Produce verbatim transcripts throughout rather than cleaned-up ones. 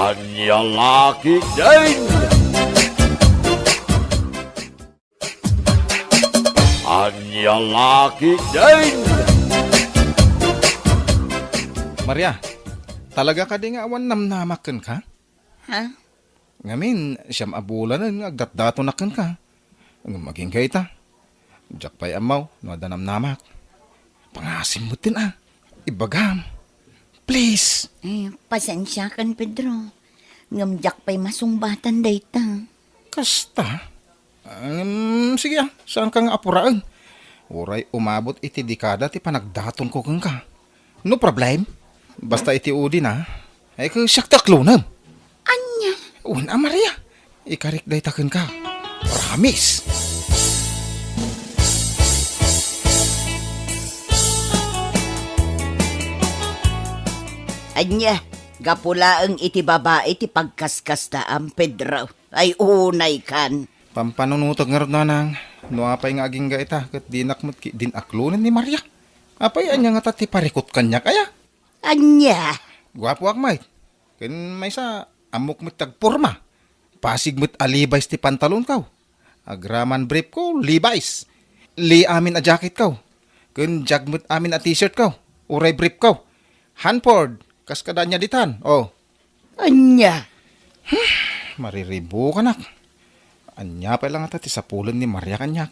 Ania la ketdin? Ania la ketdin? Maria, talaga kadi nga awan namnamak kenka? Ha? Ngamin, siam a bulanen nga agdatdatonak kenka. Ngem agingga ita. Diak pay ammo no adda namnamak. Pangasim metten a. Ibagam. Please. Eh, pasensiakan, Pedro. Ngem diak pay masungbatan dayta. Kasta? Ngem, sige a, saanka nga apuraen. Uray umabot iti dekada ti panagdatonko kenka. No problem. Basta iti udi na, ay, siak ti aklonem. Ania? Wen a, Maria. Ikarik dayta kenka. Promise. Ania, gapu laeng iti babai ti pagkaskastaam, Pedro. Ay, unaykan. Pampanunotek ngarud, nanang, no apay nga agingga ita, ket dinak met ketdin aklonen ni Maria. Apay, ania ngata ti parikut kaniak, aya? Ania? Guapoak met. Ken maysa, ammok met ti agporma. Pasig met a Levi's ti pantalonko. Agraman briefko, Levi's. Lee amin a jacketko. Ken jag met amin a t-shirtko. Uray briefko. Hanford, kas kada ania ditan. Oh. Ania? Mariribukanak. Ania pay la ngata ti sapulen ni Maria kaniak?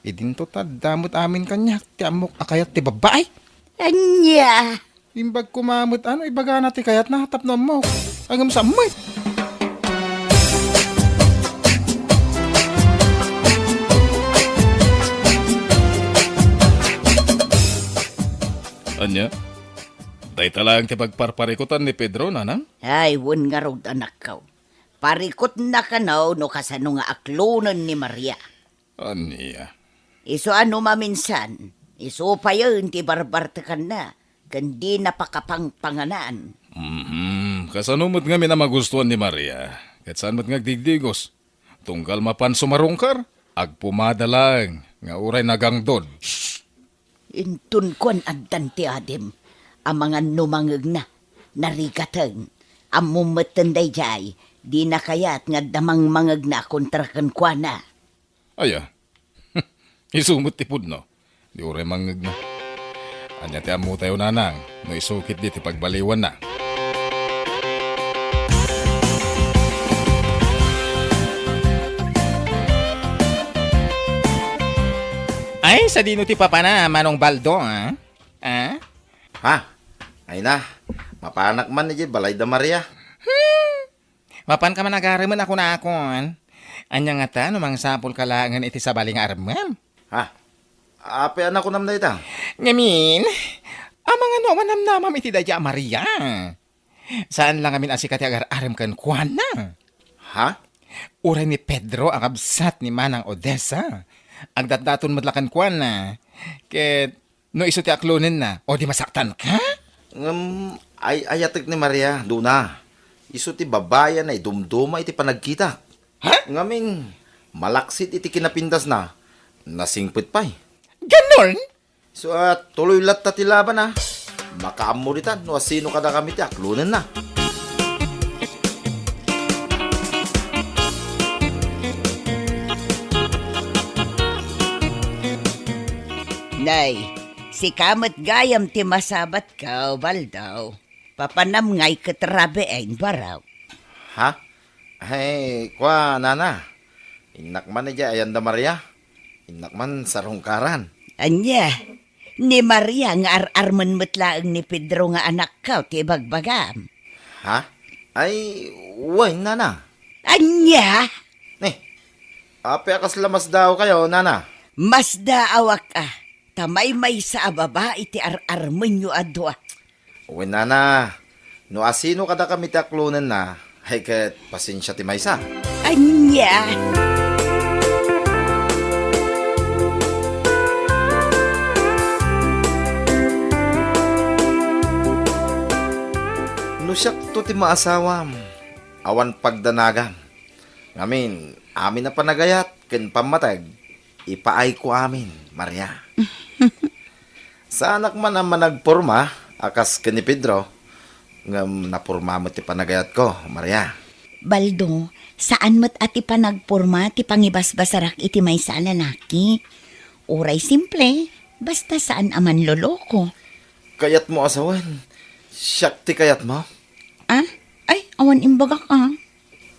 Idinto ta adda met amin kaniak ti ammok a kayat ti babbai. Ania? Imbag koma met a no ibagana ti kayatna tapno ammok. Ngem saan met? Ania? Dayta laeng ti pagparparikutan ni Pedro, nanang? Ay, wen ngarud, anakko. Parikutna kano no kasano nga aklonen ni Maria. Ania? Isu a no maminsan, isu payen ti barbartekanna, ken dina pakapangpanganan. Mhm. Kasano met ngamin a magustuan ni Maria? Ket saan met nga agdigdigos? Tunggal mapan sumarungkar, agpumada laeng nga uray nagangdod. Shh! Inton kuan addan ti adim, amangan no mangngegna, narigaten. Ammom metten daydiay, dina kayat nga adda mangmangngegna kontra kenkuana. Aya? Isu met ti pudno. Di uray mangngegna. Ania ti ammotayo, nanang, no isu ketdi ti pagbaliwanna? Ay, sadino ti papana, Manong Baldo, ah? Ah? Ha? Ay na, mapanak man idiay balay da Maria. Hmm. Mapanka man agaremen a kunakon. Ania ngata no mangsapulka laengen iti sabali nga armem? Ha? Apay a nakunam dayta? Ngamin, amangan no awan namnamam iti daydiay a Maria. Saan la ngamin a sika ti agar-arem kenkuana. Ha? Uray ni Pedro a kabsat ni Manang Odessa. Agdatdaton met la kenkuana. Ket no isu ti aklonenna, o di masaktanka? Ngem ay-ayatek ni Maria, Dona. Isu ti babai a naidumduma iti panagkitak. Ha? Ngamin, malaksid iti kinapindasna, nasingpet pay. Ganon? So, a, tuloy latta ti laban, a. Makaammo ditan no asino kadakami ti aklonenna. Nay, sika met gayam ti masabatko, Baldo. Papanam ngay ket rabiin, barok. Ha? Ay, kua, nana. Innak man idiay ayan da Maria. Innak man sarungkaran. Ania? Ni Maria nga ar-armen met laeng ni Pedro nga anakko ti ibagbagam. Ha? Ay, wen, nana. Ania? Ni, apay a kasla masdaawkayo, nana? Masdaawak a, ta maymaysa a babai ti ar-armenyo a dua. Wen, nana, no asino kadakami ti aklonenna, ay ket pasensia ti maysa. Ania? No siakto ti maasawam, awan pagdanagam. Ngamin, amin a panagayat ken pammateg, ipaayko amin, Maria. Saanak man a managporma a kas ken ni Pedro, Ngem naporma met ti panagayatko, Maria. Baldo, saan met a ti panagporma ti pangibasbasarak iti maysa a lalaki. Uray simple, basta saan a manloloko. Kayatmo a sawen, siak ti kayatmo? Ah? Ay, awan imbagak, ah.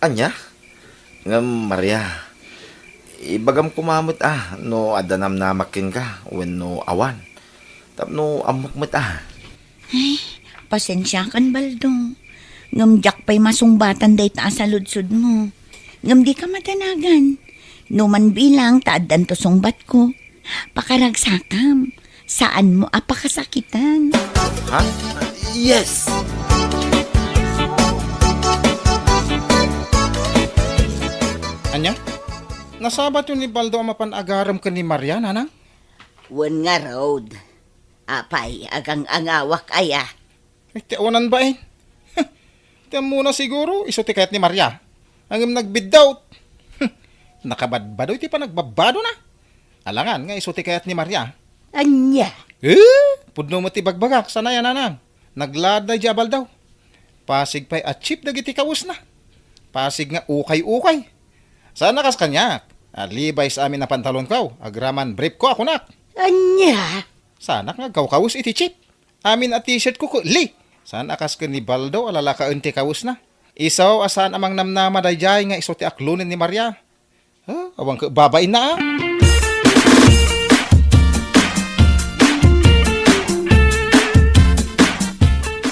Ania? Ngem, Maria, ibagam koma met a no adda namnamak kenka wenno awan. Tapno ammok met a. Ay, pasensiakan, Baldo. Ngem diak pay masungbatan dayta a saludsodmo. Ngem dika madanagan. No man bilang ta addanto sungbatko, pakaragsakam. Saanmo a pakasakitan. Ha? Yes! Ania? Nasabatyo ni Baldo a mapan agarem ken ni Maria, nanang? Wen ngarud. Apay, agang-angawak aya? Ay, ti awanan bain. Ti ammona siguro, isu ti kayat ni Maria. Ngem nagbiddut. Nakabadbadoy ti panagbabbadona. Alangan nga isu ti kayat ni Maria. Ania? Eh, pudno met ti bagbagak, saan aya, nanang? Naglaad daydiay a Baldo. Pasig pay a cheap dagiti kawesna. Pasig nga ukay-ukay. Saan a kas kaniak. A Levi's amin a pantalonko, agraman briefko a kunak. Ania? Saanak nga agkawkawes iti cheap. Amin a t-shirtko ket Lee. Saan a kas ken ni Baldo a lalakaen ti kawesna. Isu a saan a mangnamnama daydiay nga isu ti aklonen ni Maria. Ah, awan ket babainna, ah.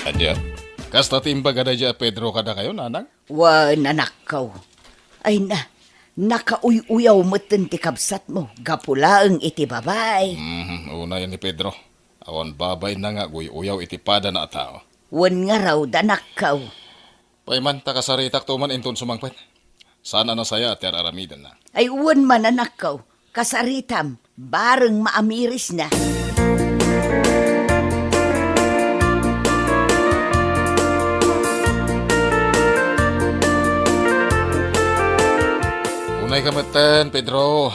Ania? Kasta ti imbaga daydiay a Pedro kadakayo, nanang? Wen, anakko. Ay na, nakauy-uyaw metten ti kabsatmo, gapu laeng iti babai. Mhm, unay ni Pedro. Awan babainna nga aguy-uyaw iti padana a tao. Wen ngarud, anakko. Pay man, ta kasaritakto man inton sumangpet. Saan a nasayaat ti ar-aramidenna. Ay, wen man, anakko. Kasaritam, bareng maamirisna. Unayka metten, Pedro.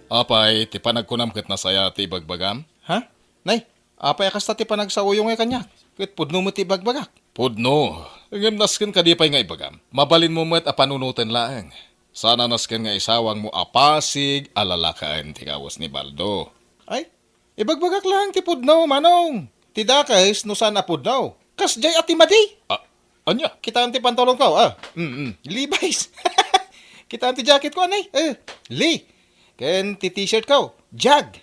Apay, ti panagkunam ket nasayaat ti ibagbagam? Ha? Nay, apay a kasta ti panagsauyongay kaniak? Ket pudno met ti ibagbagak. Pudno. Ngem nasken kadi pay nga ibagam? Mabalinmo met a panunoten laeng. Saan a nasken nga isawangmo a pasig a lalakaen ti kawes ni Baldo. Ay, ibagbagak laeng ti pudno, Manong. Ti dakes no saan a pudno. Kasdiay a ti madi. Ah, ania? Kitaem ti pantalonko, ah. Mm, mm. Levi's. Kitaem ti jacketko, anay? Eh, Lee. Ken ti t-shirtko, Jag.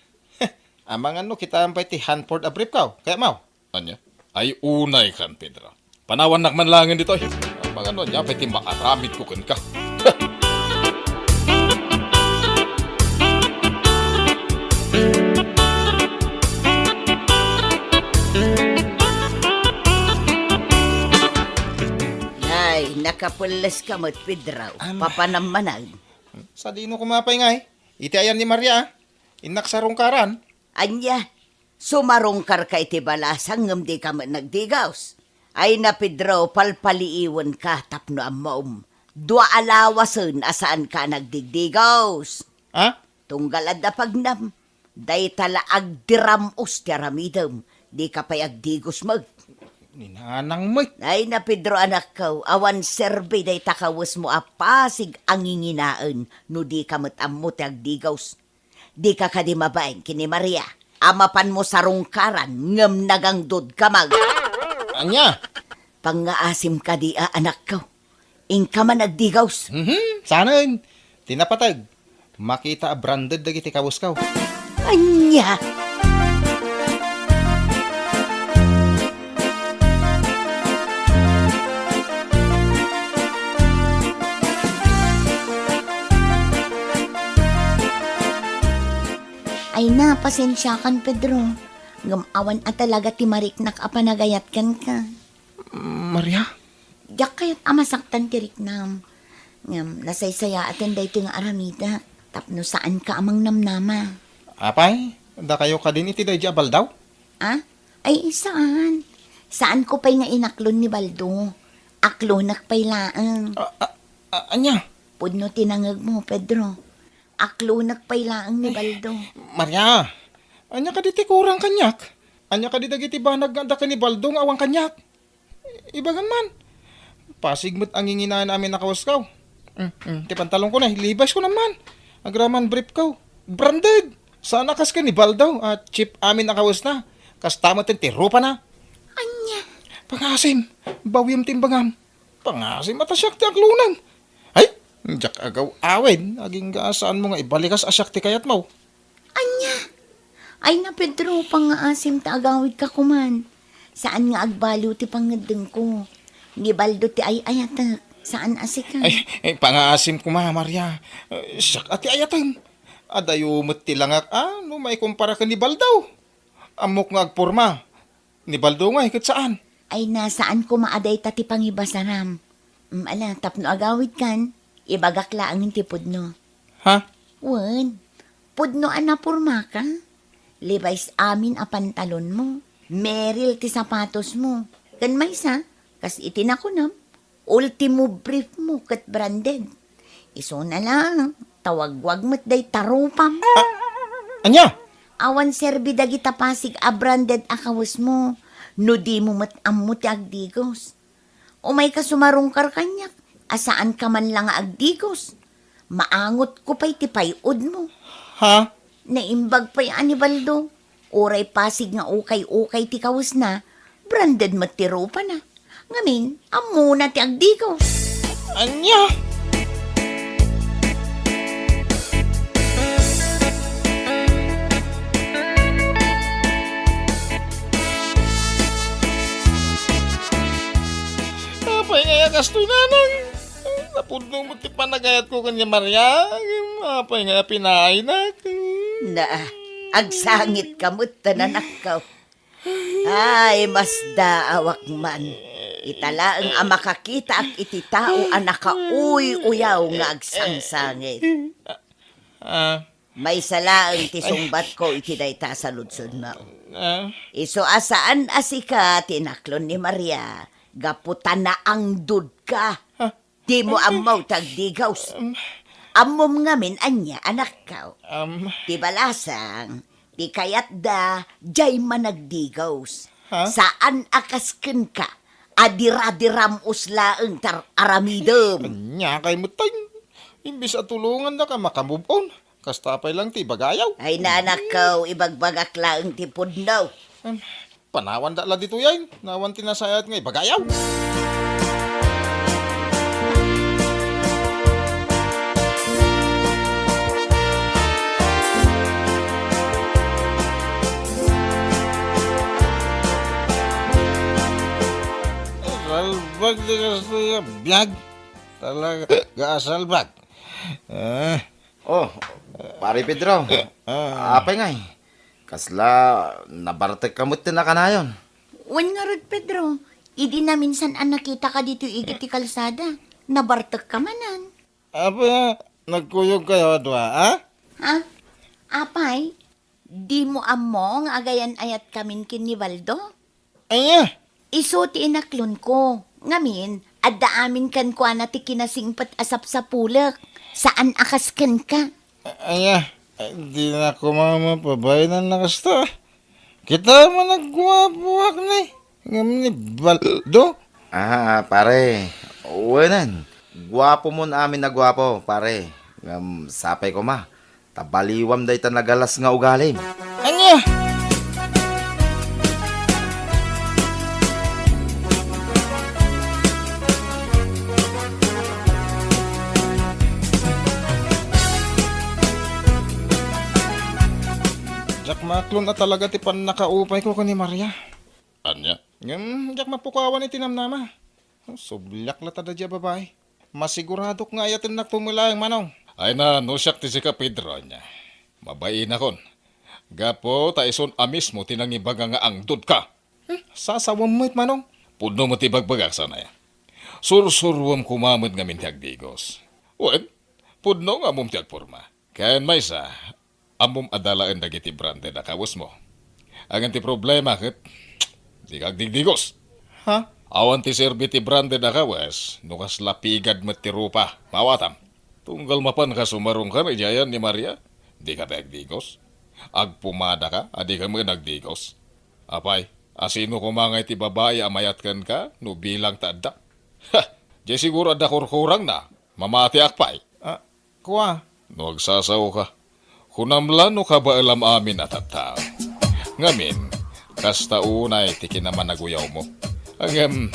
Amangan no kitaem pay ti Hanford a briefko. Kayatmo? Ania? Ay, unaykan, Pedro. Panawannak man laengen ditoy. Amangan no ania pay ti maaramidko kenka. Nay, nakapelleska met, Pedro. Am- Papanammanag. Sadino koma pay ngay? Iti ayan ni Maria, ah. Innak sarungkaran. Ania? Sumarungkarka iti balasang ngem dika met nagdigaus. Ay na, Pedro, palpaliiwenka tapno ammom. Dua a lawasen a saanka a nagdigdigaus. Ha? Tunggal adda pagnam, dayta la agdiram-os ti aramidem, dika pay agdigus met. Ni nanang met. Ay na, Pedro, anakko, awan serbi dayta kawesmo a pasig a nginginaen no dika met ammo ti agdigaus. Dika kadi mabain ken ni Maria a mapanmo sarungkaran ngem nagangdodka met? Ania? Pangngaasim kadi a, anakko. Inka man agdigaus. Mhm, saanen. Ti napateg, makita a branded dagiti kawesko. Ania? Ay na, pasensiakan, Pedro. Ngem awan a talaga ti mariknak a panagayat kenka. Maria? Diak kayat a masaktan ti riknam. Ngem nasaysayaaten daytoy nga aramidek tapno saanka a mangnamnama. Apay, dakayo kadin iti daydi a Baldo? Ah? Ay, saan. Saanko pay nga inaklon ni Baldo. Aklonek pay laeng. A, a, a, ania? Pudno ti nangegmo, Pedro. Aklonek pay laeng ni Baldo. Maria, ania kadi ti kurang kaniak? Ania kadi dagiti banag nga adda ken ni Baldo nga awan kaniak? Ibagam man. Pasig met anginginaen amin a kawesko. Mm, mm, ti pantalonko na, Levi's ko naman. Agraman brief ko. Branded. Saan a kas ken ni Baldo, a cheap amin a kawesna. Kasta met ti rupana. Ania? Pangasim, bawiam ti imbagam. Pangasim, a ta siak ti aklonam. Ay, diak agaw-awid. Agingga a saanmo nga ibalikas a siak ti kayatmo. Ania? Ay na, Pedro, pangngaasim ta agawidka koman. Saan nga agbaliw ti pangngeddengko. Ni Baldo ti ay-ayatek, saan a sika. Ay, ay, pangngaasim koma, Maria. Eh, siak a ti ayatem. Adayo met ti langak a no maikumpara ken ni Baldo. Ammok nga agporma. Ni Baldo ngay ket saan. Ay na, saan koma a dayta ti pangibasaram. Mm, ala, tapno agawidkan, ibagak laengen ti pudno. Ha? Wen, pudno a napormaka. Levi's amin a pantalonmo. Merrell ti sapatosmo. Ken maysa, kas iti nakunam, Ultimo brief mo ket branded. Isuna laeng, ta wagwag met dayta rupam. Ah, ania? Awan serbi dagita pasig a branded a kawesmo, no dimo met ammo ti agdigos. Umayka sumarungkar kaniak, a saanka man la nga agdigos. Maangotko pay ti pay-odmo. Ha? Naimbag pay a ni Baldo. Uray pasig nga ukay-ukay ti kawesna, branded met ti rupana. Ngamin, ammona ti agdigos. Ania? Apay nga ya kastoy, nanang? Napudno met ti panagayatko ken ni Maria. Apay nga pinaaynak? Na, agsangitka met, anakko. Ay, masdaawak man. Ita laeng a makakitaak iti tao a nakauy-uyaw nga agsangsangit. Ah. Maysa laeng ti sungbatko iti dayta a saludsodmo. Ah. Isu a saan a sika ti inaklon ni Maria, gapu ta naangdodka. Ah. Dimo ammo ti agdigos. Em. Ammom ngamin ania, anakko? Em. Ti balasang, ti kayatda, diay managdigos. Ha? Saan a kas kenka, a diradiram-os laeng ti aramidem. Ania kay met tay? Imbes a tulongandaka, makamove on. Kasta pay lang ti ibagayaw. Ay, anakko, ibagbagak laeng ti pudno. Em. Panawanda la ditoy ay, nawan ti nasayaat nga ibagayaw. Salbag ti kastoy a biag. Talaga a salbag. Ah. Oh, Pare Pedro. Ah. Apay ngay? Kasla nabartekka met ti nakanayon? Wen ngarud, Pedro, idi naminsan a nakitaka ditoy igid ti kalsada, nabartekka manen. Apay, nagkuyogkayo a dua, a? Ha? Apay, dimo ammo nga agayan-ayatkamin ken ni Baldo? Ania? Isu ti inaklonko. Ngamin, adda amin kenkuana ti kinasingpet a sapsapulek. Saan a kas kenka. A-, ania? Ay, dina koma mapabaenan a kasta. Kita man a guapoak ni. Ngem ni Baldo? Ah, pare. Wenen. Guapomon amin a guapo, pare. Ngem sapay koma. Ta baliwam dayta nagalas nga ugalim. Ania? Diak maaklon a talaga ti pannakaupayko ken ni Maria. Ania? Ngem diak mapukawan iti namnama. Subliak la ta daydiay a babai. Masiguradok nga ayatennakto met laeng, Manong. Ay na, no siak ti sika, Pedro, ania. Mabainakon. Gapu ta isun a mismo ti nangibaga nga angdodka. Hmm, sasawem met, Manong. Pudno met ti ibagbagak, saan aya. Sursuruem koma met ngamin ti agdigos. Wen, pudno nga ammom ti agporma. Ken maysa, ammom a dalaen dagiti branded a kawesmo. Ngem ti problema ket, dika agdigdigos. Ha? Awan ti serbi ti branded a kawes no kasla pigad met ti rupa. Maawatam. Tunggal mapanka sumarungkar idiay ayan ni Maria, dika pay agdigos. Agpumadaka a dika met agdigos. Apay, Asino koma ngay ti babai a mayat kenka no bilang ta adda? Ha! Diay siguro adda kurkurangna. Mamatiak pay. Ah, kua. No agsasaoka, kunam la no kabaelam amin a tattao. Ngamin, kasta unay ti kinamanaguyawmo. Ngem,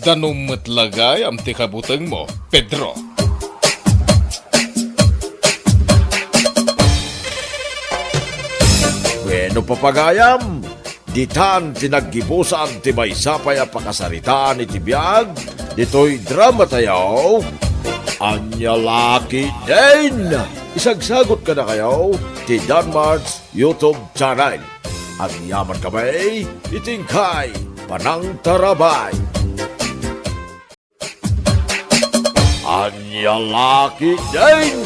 danum met la gayam ti kabutengmo, Pedro. Bueno, papagayam, ditan ti naggibusan ti maysa pay a pakasaritaan iti biag ditoy dramatayo, Ania La Ketdin. Isagsagut kadakayo ti Danmart's YouTube channel. Agyaman kami iti inkay panangtarabay. Ania La Ketdin!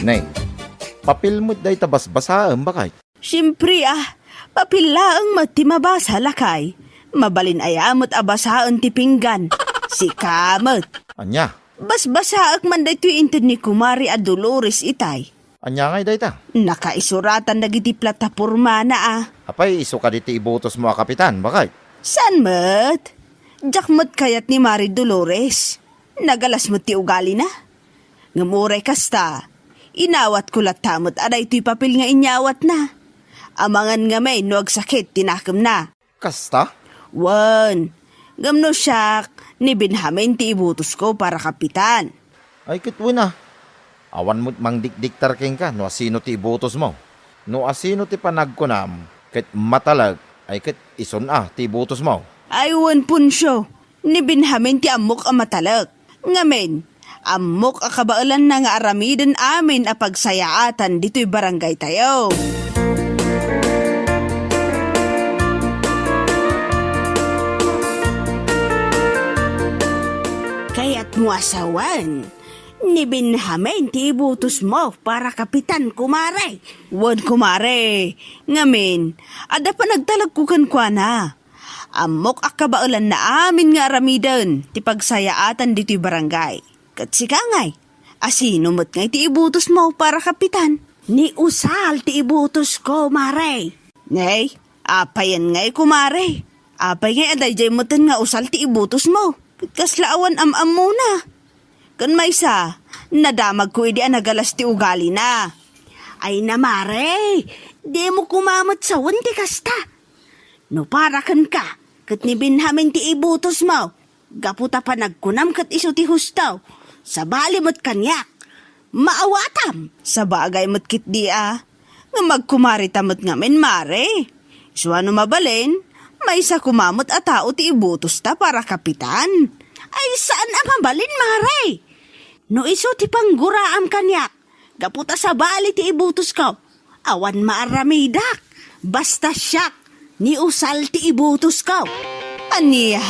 Nay, papil met dayta basbasaem, baket? Siempre, ah, papil laeng met ti mabasa, lakay. Mabalin aya met a basaen ti pinggan. Sika met. Ania? Basbasaek man daytoy inted ni Kumare a Dolores itay. Ania ngay dayta? Nakaisuratan dagiti platapormana, a. Apay, isu kadi ti ibutosmo a kapitan, baket? Saan met? Diak met kayat ni Mare Dolores. Nagalas met ti ugalina. Ngem uray kasta, inawatko latta met a daytoy papel nga inyawatna. Amangan ngamin no agsakit ti nakemna. Kasta? Wen, ngem no siak, ni Benjamin ti ibutosko para kapitan. Ay, ket wen a. Awan met mangdikdiktar kenka no asino ti ibutosmo. No asino ti panagkunam ket matalek, ay ket isun a ti ibutosmo. Ay, wen, Poncio, ni Benjamin ti ammok a matalek. Ngamin, ammok a kabaelanna nga aramiden amin a pagsayaatan ditoy barangaytayo. Kayatmo a sawen, ni Benjamin ti ibutosmo para kapitan, kumare. Wen, kumare. Ngamin, adda panagtalekko kenkuana. Ammok a kabaelanna amin nga aramiden ti pagsayaatan ditoy barangay. Ket sika ngay, asino met ngay ti ibutosmo para kapitan? Ni Usal ti ibutosko, mare. Nay, apayen ngay, kumare? Apay ngay a daydiay metten nga Usal ti ibutosmo? Ket kasla awan am-ammona. Ken maysa, nadamagko idi a nagalas ti ugalina. Ay na, mare, dimo koma met sawen ti kasta. No para kenka, ket ni Benjamin ti ibutosmo, gapu ta panagkunam ket isu ti husto, sabali met kaniak. Maawatam! Sabagay met ketdi a. Ngem agkumarita met ngamin, mare. Isu a no mabalin, maysa koma met a tao ti ibutosta para kapitan. Ay, saan a mabalin, mare. No isu ti pangguraam kaniak, gapu ta sabali ti ibutosko, awan maaramidak. Basta siak, ni Usal ti ibutosko. Ania?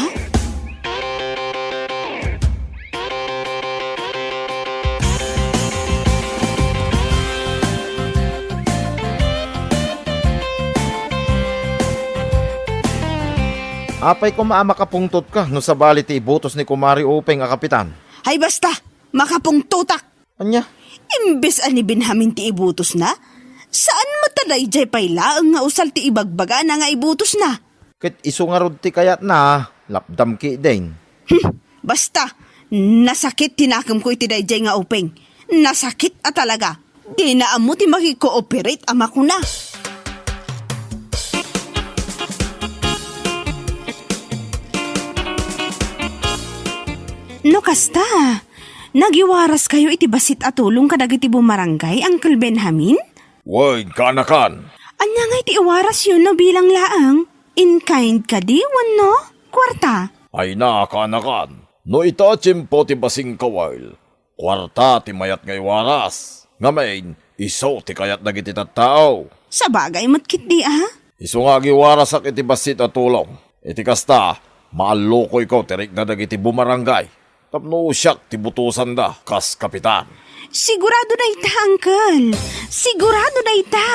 Apay koma a makapungtotka no sabali ti ibutos ni Kumare Upeng a kapitan? Ay, basta! Makapungtotak! Ania? Imbes a ni Benjamin ti ibutosna, saan met a daydiay pay laeng nga Usal ti ibagbagana nga ibutosna? Ket isu ngarud ti kayatna, lapdam ketdin. Hmm, basta, nasakit ti nakemko iti daydiay nga Upeng. Nasakit a talaga. Dina ammo ti makikooperate a makuna. No kasta, nagiwaraskayo iti bassit a tulong kadagiti bumaranggay, Uncle Benjamin? Wen, kaanakan. Ania nga iti iwarasyo no bilang laeng? In kind kadi wenno kuarta? Ay na, kaanakan. No ita a tiempo ti basing kawil, kuarta ti mayat nga iwaras. Ngamin, isu ti kayat dagiti tattao. Sabagay met ketdi a. Isu nga agiwarasak iti bassit a tulong. Iti kasta, maallukoyko ti rikna dagiti bumaranggay tapno siak ti butosanda kas kapitan. Sigurado dayta, Uncle. Sigurado dayta.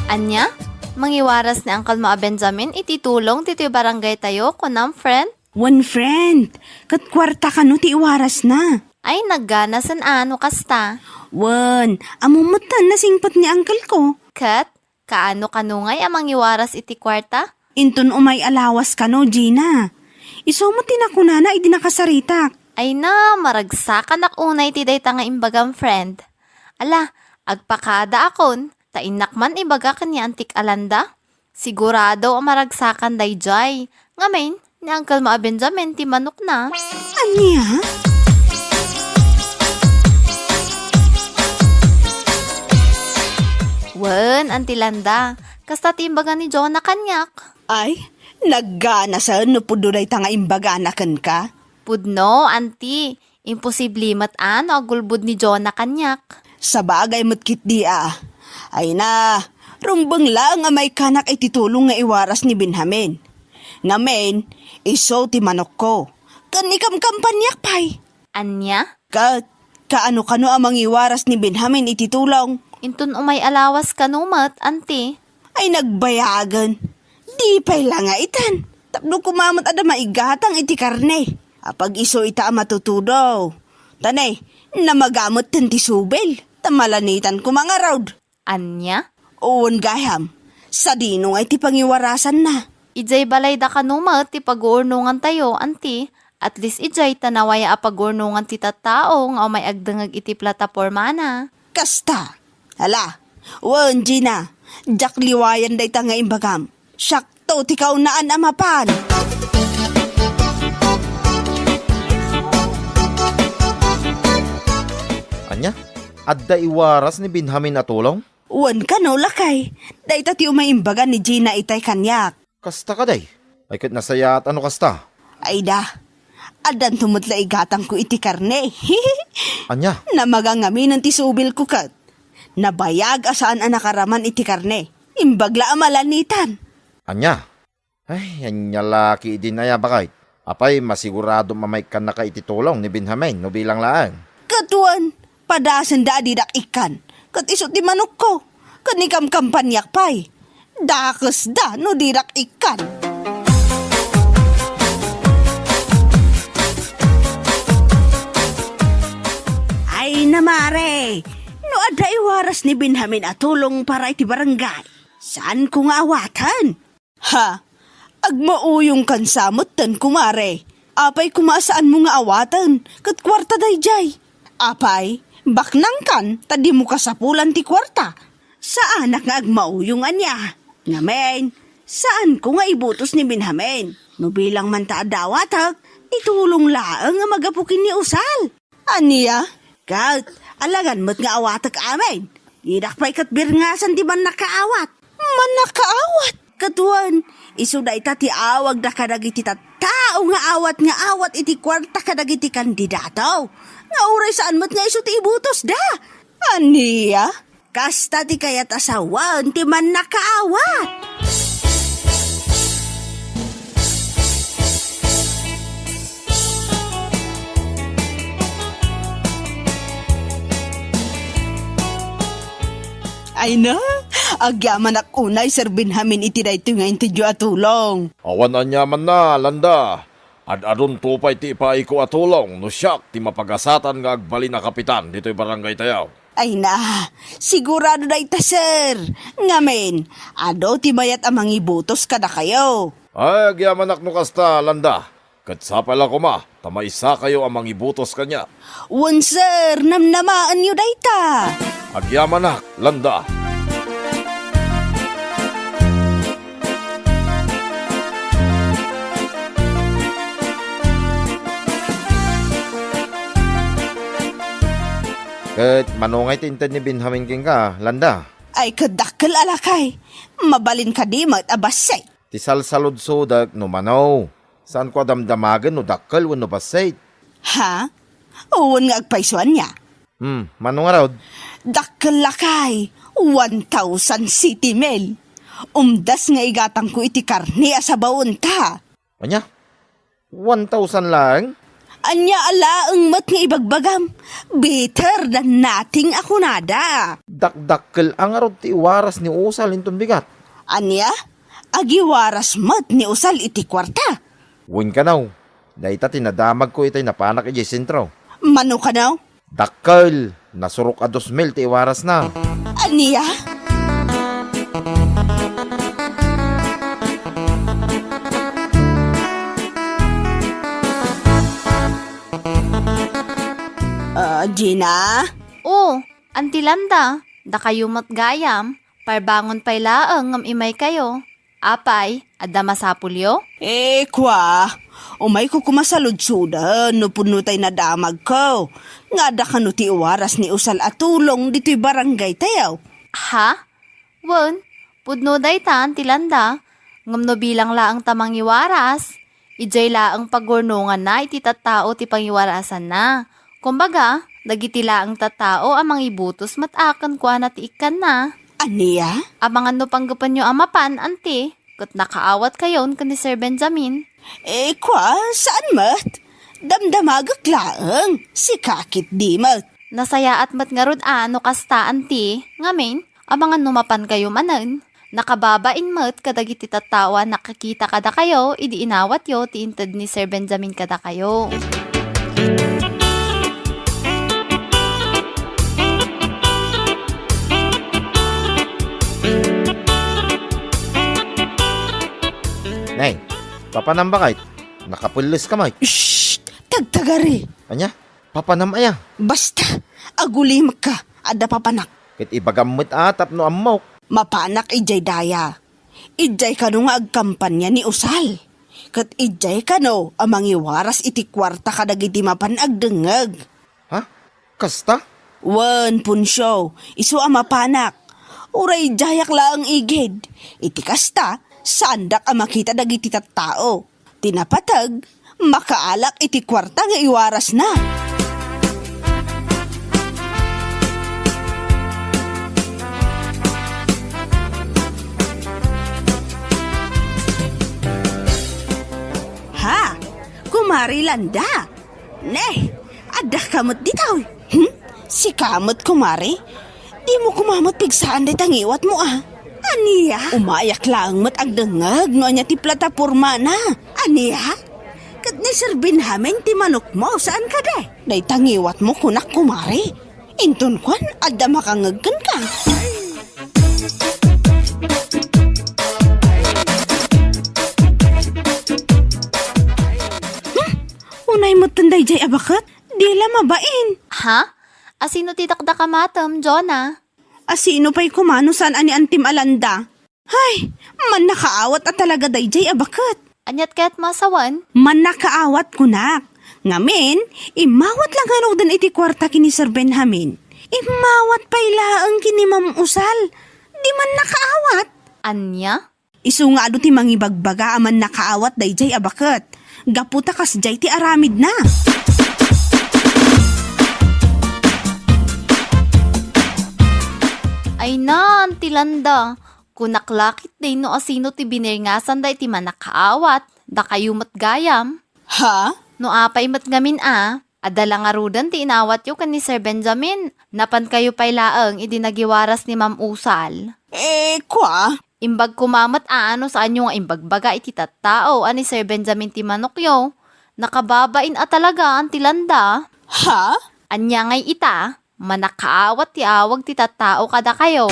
Ania? Mangiwaras ni Uncle mo a Benjamin iti tulong ditoy barangay tayo, kunam, friend? Wen, friend, ket kuarta kano ti iwarasna. Ay, nagganasen a no kasta. Wen, ammom metten nasingpet ni uncle ko. Ket, kaano kano ngay a mangiwaras iti kuarta? Inton umay a lawas kano, Gina. Isu met ti nakunana idi nakasaritak. Ay na, maragsakanak unay ti dayta nga imbagam, friend. Ala, agpakadaakon, ta innak man ibaga ken ni Antik Alanda. Sigurado a maragsakan dayjay. Ngamin, ni Uncle Maa Benjamin ti manokna. Ania? Wen, Anti Landa, kasta ti imbaga ni Jonah kaniak. Ay, nagganasen no pudno dayta nga imbagana kenka? Pudno, Anti. Imposible met a no agulbod ni Jonah kaniak. Sabagay met ketdi a. Ay na, rumbeng laeng a maikkanak iti tulong nga iwaras ni Benjamin. Ngamin, isu ti manokko. Ken ikamkampaniak pay. Ania? Ket, kaano kano a mangiwaras ni Benjamin iti tulong? Inton umay a lawas kano met, Anti. Ay nagbayagen. Di pay la nga itan. Tapno koma met adda maigatang iti karne. Apag isu ita a matutudo. Ta ne, namaga metten ti subil. Ta malanitan koma ngarud. Ania? Wen gayam. Sadino ngay ti pangiwarasanna? Idiay balayda kano met ti paguurnongantayo, Anti. At least idiay ta nawaya a paguurnongan ti tattao nga umay agdengngeg iti platapormana. Kasta. Ala, wen, Gina, diak liwayan dayta nga imbagam. Siakto ti kaunaan a mapan. Ania? Adda iwaras ni Benjamin a tulong? Wen kano, lakay. Dayta ti umay imbaga ni Gina itay kaniak. Kasta kadi? Ay, ket nasayaat a no kasta. Ay da, addanto met la igatangko iti karne. Ania? Namaga ngaminen ti subilko ket nabayag a saan a nakaraman iti karne. Imbag la a malanitan. Ania? Ay, ania la ketdin aya, baket? Apay, masiguradom a maikkannaka iti tulong ni Benjamin no bilang laeng. Ket wen, padasenda a didak ikkan. Ket isu ti manokko. Ket ni kamkampaniak pay. Dakesda no didak ikkan. Ay na, mare, no adda iwaras ni Benjamin a tulong para iti barangay, saanko nga awaten. Ha? Agmauyongkan sa metten, kumare. Apay koma a saanmo nga awaten, ket kuarta daydiay. Apay, baknangkan ta dimo kasapulan ti kuarta. Saanak nga agmauyong ania. Ngamin, saanko nga ibutos ni Benjamin. No bilang man ta adda awatek, itulong laeng a magapu ken ni Usal. Ania? Ket, alangan met nga awatek amin. Didak pay ket birngasen ti mannakaawat. Mannakaawat? Ket wen, isu dayta ti awagda kadagiti tattao nga awat nga awat iti kuarta kadagiti kandidato. Nga uray saan met nga isu ti ibutosda. Ania? Kasta ti kayat a sawen ti mannakaawat. Ay na, agyamanak unay, Sir Benjamin, iti daytoy nga intedyo a tulong. Awan aniamanna, Landa. Ad-adunto pay ti ipaayko a tulong no siak ti mapagasatan nga agbalin a kapitan ditoy barangaytayo. Ay na, sigurado dayta, sir. Ngamin, adu ti mayat a mangibutos kadakayo. Ay, agyamanak no kasta, Landa. Ket sapay la koma ta maysakayo a mangibutos kaniak. Wen, sir, namnamaenyo dayta. Agyamanak, Landa. Ket mano ngay ti inted ni Benjamin kenka, Landa? Ay, ket dakkel a lakay. Mabalin kadi met a bassit? Ti salsaludsodek no mano. Saanko a damdamagen no dakkel wenno bassit. Ha? Wen nga agpayso ania? Hmm, mano ngarud? Dakkel lakay, one thousand city mil. Umdas nga igatangko iti karne a sabawen ta. Ania? One thousand laeng? Ania a laeng met nga ibagbagam? Better than nothing a kunada. Dakdakkel a ngarud ti iwaras ni Usal inton bigat. Ania? Agiwaras met ni Usal iti kuarta? Wen kano, Dayta ti nadamagko itay napanak idiay sentro. Mano kano? Dakkel, nasurok a dos mil ti iwarasna. Ania? Ah, Gina? Oh, Auntie Landa, dakayo met gayam, parbangon pay laeng ngem imaykayo. Apay, adda masapulyo? Eh, kua, umayko koma saludsoden no pudno tay nadamagko. Nga adda kano ti iwaras ni Usal a tulong ditoy barangay tayo? Ha? Wen, pudno dayta, Auntie Landa, ngem no bilang laeng ta mangiwaras, idiay laeng pagurnonganna iti tattao ti pangiwarasanna. Kumbaga, dagiti laeng tattao a mangibutos met a kenkuana ti ikkanna. Ania? Amangan no panggepenyo a mapan, Auntie, ket nakaawatkayon ken ni Sir Benjamin. Eh, kua, saan met? Damdamagek laeng, sika ketdi met. Nasayaat met ngarud a no kasta, Auntie, ngamin, amangan no mapankayo manen. Nakababain met kadagiti tattao a nakakita kadakayo idi inawatyo ti inted ni Sir Benjamin kadakayo. Nay, papanam ba kayt? Nakapelles ka met. Shh! Tagtagari! Ania? Papanam aya? Basta, agulimekka, adda papanak. Ket ibagam met a tapno ammok. Mapanak idiay daya. Idiay kano nga agkampania ni Usal. Ket idiay kano a mangiwaras iti kuarta kadagiti mapan agdengngeg. Ha? Kasta? Wen, Poncio, isu a mapanak. Uray diayak laeng igid. Iti kasta, saandak a makita dagiti tattao. Ti napateg, makaalak iti kuarta nga iwarasna. Ha? Kumare Landa? Ne, adda ka met ditoy? Hmm? Sika met, kumare? Dimo koma met pigsaan dayta ngiwatmo, a? Ania? Umayak laeng met agdengngeg no ania ti platapormana. Ania? Ket ni Sir Benjamin ti manokmo, saan kadi? Dayta ngiwatmo kunak, kumare. Inton kuan, adda makangngeg kenka. Hmm? Unay metten daydiay a baket? Di la mabain. Ha? Asino ti dakdakamatem, Jonah? Asino pay koma no saan a ni Antim a Landa? Hay, mannakaawat a talaga daydiay a baket. Aniat kayat masawan? Mannakaawat kunak. Ngamin, immawat la ngaruden iti kuarta ken ni Sir Benjamin. Immawat pay laeng ken ni Ma'am Usal. Di mannakaawat. Ania? Isu nga adu ti mangibagbaga a mannakaawat daydiay a baket. Gapu ta kasdiay ti aramidna. Ay na, Anti Landa. Kunak la ketdi no asino ti binirngasanda iti mannakaawat, dakayo met gayam. Ha? No apay met ngamin a, adda la ngaruden ti inawatyo ken ni Sir Benjamin, napankayo pay laeng idi nagiwaras ni Ma'am Usal. Eh, kua? Imbag koma met a no saanyo nga imbagbaga iti tattao a ni Sir Benjamin ti manokyo. Nakababain a talaga, Anti Landa. Ha? Ania ngay ita? Mannakaawat ti awag ti tattao kadakayo.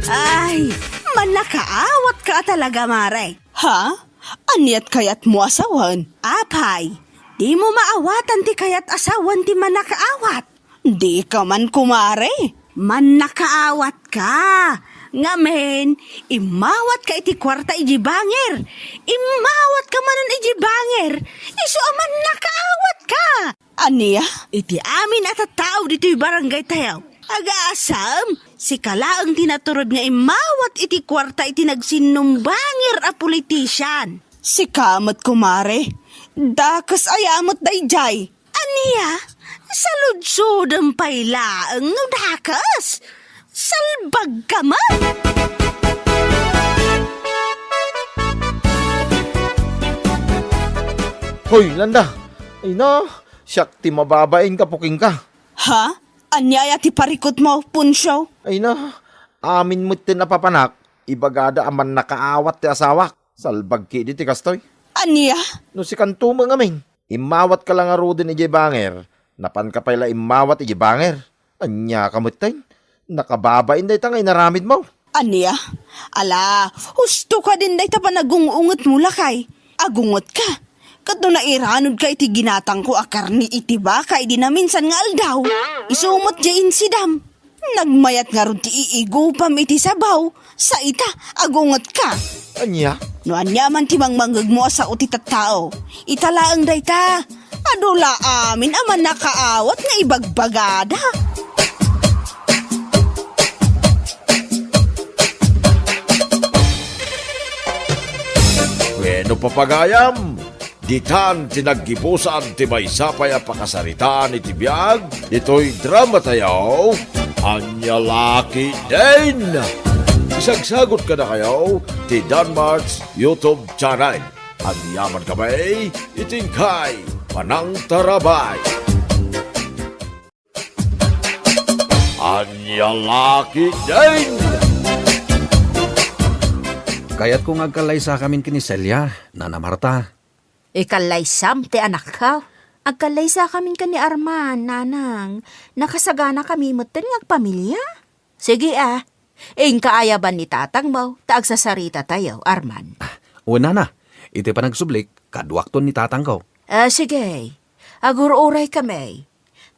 Ay, mannakaawat ka talaga, mare. Ha? Aniat kayatmo a sawen? Apay, dimo maawatan ti kayat a sawen ti mannakaawat? Dika man, kumare. Mannakaawat ka. Ngamin, immawat ka iti kuarta iti bangir. Immawat ka manen iti bangir. Isu a mannakaawat ka. Ania? Iti amin a tattao ditoy barangay tayo. Agaasam, sika laeng ti naturod nga immawat iti kuarta iti nagsinnumbangir a politician. Sika met, kumare. Dakes aya met daydiay. Ania? Saludsodem pay laeng no dakes? Salbag ka man! Hoy, Landa! Ay na, Siak ti mababain gapu kenka. Ha? Ania aya ti parikutmo, Poncio? Ay na, amin met ti napapanak, ibagada a mannakaawat ti asawak. Salbag ketdi ti kastoy. Ania? No sikanto met ngamin, immawatka la ngaruden idiay banger, napanka pay la immawat idiay banger. Ania ka metten? Nakababain dayta nga inaramidmo. Ania? Ala, husto kadin dayta panagung-ungetmo, lakay. Agungetka. Ket no nairanudka iti ginatangko a karne iti baka idi naminsan nga aldaw, isu met diay insidam. Nagmayat ngarud ti iigupam iti sabaw, sa ita, agungetka. Ania? No ania man ti mangmangngegmo a sao ti tattao, ita laeng dayta. Adu la amin a mannakaawat nga ibagbagada. Wenno, papagayam, ditan ti naggibusan ti maysa pay a pakasaritaan iti biag ditoy dramatayo, Ania La Ketdin. Isagsagut kadakayo ti Danmart's YouTube channel. Agyamankami iti inkay panangtarabay. Ania La Ketdin! Kayatko nga agkallaysakamin ken ni Celia, Nana Marta. Ikallaysam ti anakko. Agkallaysakamin ken ni Arman, Nanang. Nakasaganakami metten nga agpamilia. Sige a, inka ayaban ni tatangmo, ta agsasaritatayo, Arman. Ah, wen, Nana, iti panagsublik, kaduakton ni tatangko. Ah, sige. Agur-uraykami.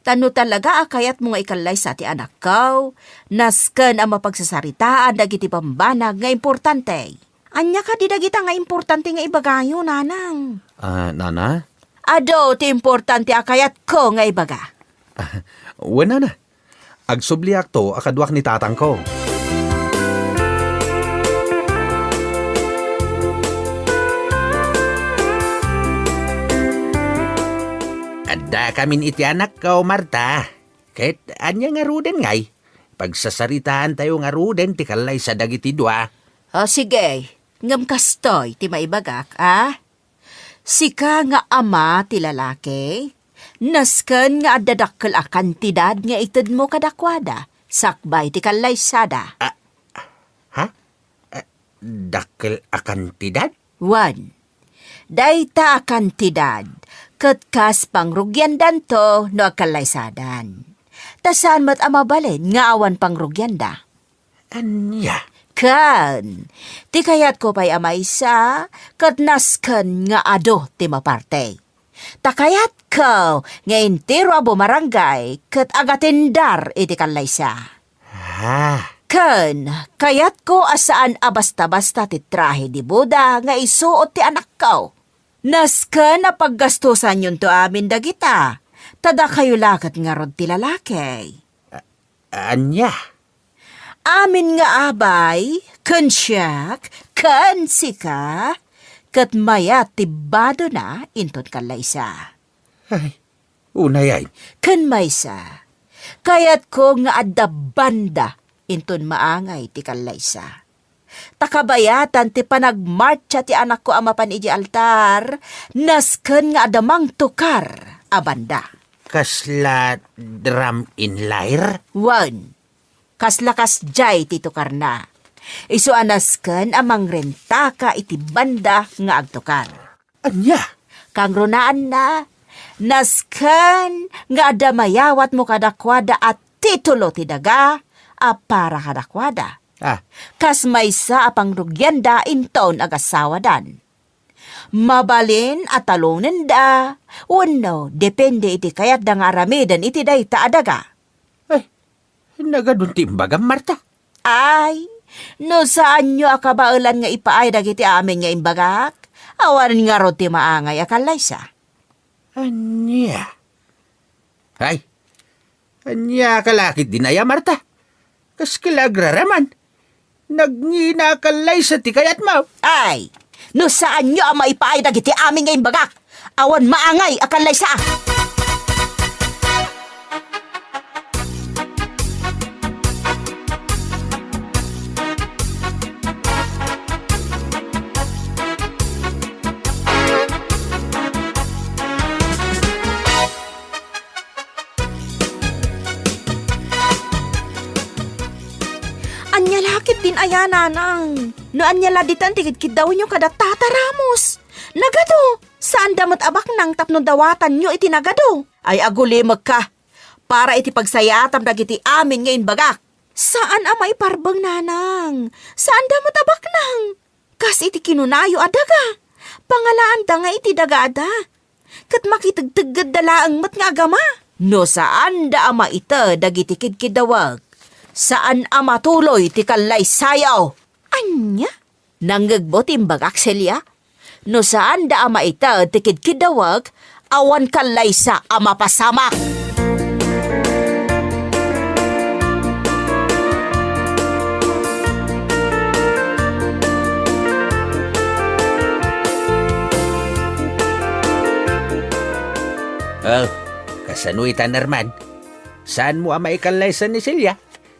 Ta no talaga a kayatmo nga ikallaysa ti anakko, nasken a mapagsasaritaan dagiti bambanag nga importante. Ania kadi dagita nga importante nga ibagayo, Nanang? Ah, Nana? Adu ti importante a kayatko nga ibaga. Wen, Nana. Agsubliakto a kaduak ni tatangko. Addakamin iti anakko, Marta. Ket ania ngaruden ngay? Pagsasaritaantayo ngaruden ti kallaysa dagiti dua. O, sige. Ngem kastoy ti maibagak, a? Sika nga ama ti lalaki, nasken nga adda dakkel a kantidad nga itedmo kadakuada, sakbay ti kallaysada. Ah, ha? Ah, dakkel a kantidad? Wen, dayta a kantidad, ket kas pangrugiandanto no agkallaysadan. Ta saan met a mabalin nga awan pangrugianda. Ania? Ken, ti kayatko pay a maysa, ket nasken nga adu ti maparte. Ta kayatko nga entero a bumarangay ket agatindar iti kallaysa. Ah. Ken, kayatko a saan a basta-basta ti trahe de boda nga isuot ti anakko. Nasken a paggastusanyonto amin dagita, ta dakayo la ket ngarud ti lalaki. A-, ania? Amin nga abay, ken siak, ken sika, ket mayat ti badona inton kallaysa. Ay, unay ay. Ken maysa, kayatko nga adda banda inton maangay ti kallaysa. Ta kabayatan ti panagmartsa ti anakko a mapan idiay altar, nasken nga adda mangtukar a banda. Kasla drum in lyre? Wen, kasla kasdiay ti tukarna. Isu a nasken a mangrentaka iti banda nga agtukar. Ania? Kangrunaanna, nasken nga adda mayawatmo kadakuada a titulo ti daga a para kadakuada. Ah. Kas maysa a pangrugianda inton agasawadan. Mabalin a talonenda wenno depende iti kayatda nga aramiden iti dayta a daga. Ay, nagadun ti imbagam, Marta. Ay, no saanyo a kabaelan nga ipaay dagiti amin nga imbagak, awan ngarud ti maangay a kallaysa. Ania? Ay, ania ka lakit din aya, Marta? Kas ka la agraraman. Nagngina a kallaysa ti kayatmo. Ay, no saanyo a maipaay dagiti amin nga imbagak, awan maangay a kallaysa. Ania la ketdin aya, nanang? No ania la ditan ti kidkiddawenyo kada Tata Ramos? Nagadu! Saanda met a baknang tapno dawatanyo iti nagadu. Ay, agulimekka. Para iti pagsayaatam dagiti amin nga imbagak. Saan a maiparbeng, nanang. Saanda met a baknang. Kas iti kinunayo a daga. Pangalaanda nga iti dagada. Ket makitegteggedda laeng met nga agama. No saanda a maited dagiti kidkiddawek, saan a matuloy ti kallaysayo. Ania? Nangngegmo ti imbagak, Celia? No saanda a maited ti kidkiddawek, awan kallaysa a mapasamak. Oh, kasano itan, Arman? Saanmo a maikallaysa ni Celia?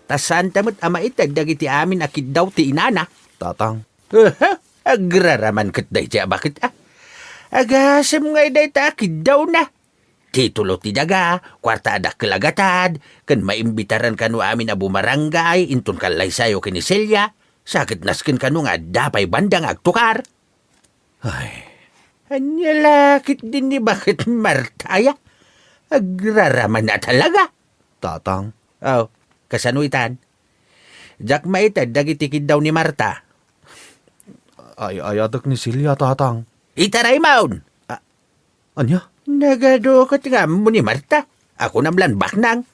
Ta saanta met a maited dagiti amin a kiddaw ti inana. Tatang. Aha, agraraman ket dayta a baket a. Agasem ngay dayta a kiddawna. Titulo ti daga, kuarta a dakkel a gatad, ken maimbitaran kano amin a bumarangay inton kallaysayo ken ni Celia, sa ket nasken kano nga adda pay banda nga agtukar. Ay, ania la ketdin ni baket Marta aya? Agraraman a talaga. Tatang. Oh, kasano itan? Diak maited dagiti kiddaw ni Marta. Ay-ayatek ni Celia, Tatang. Itaraymon! A-, ania? Nagadu ket nga ammo ni Marta. Ako namlan baknang.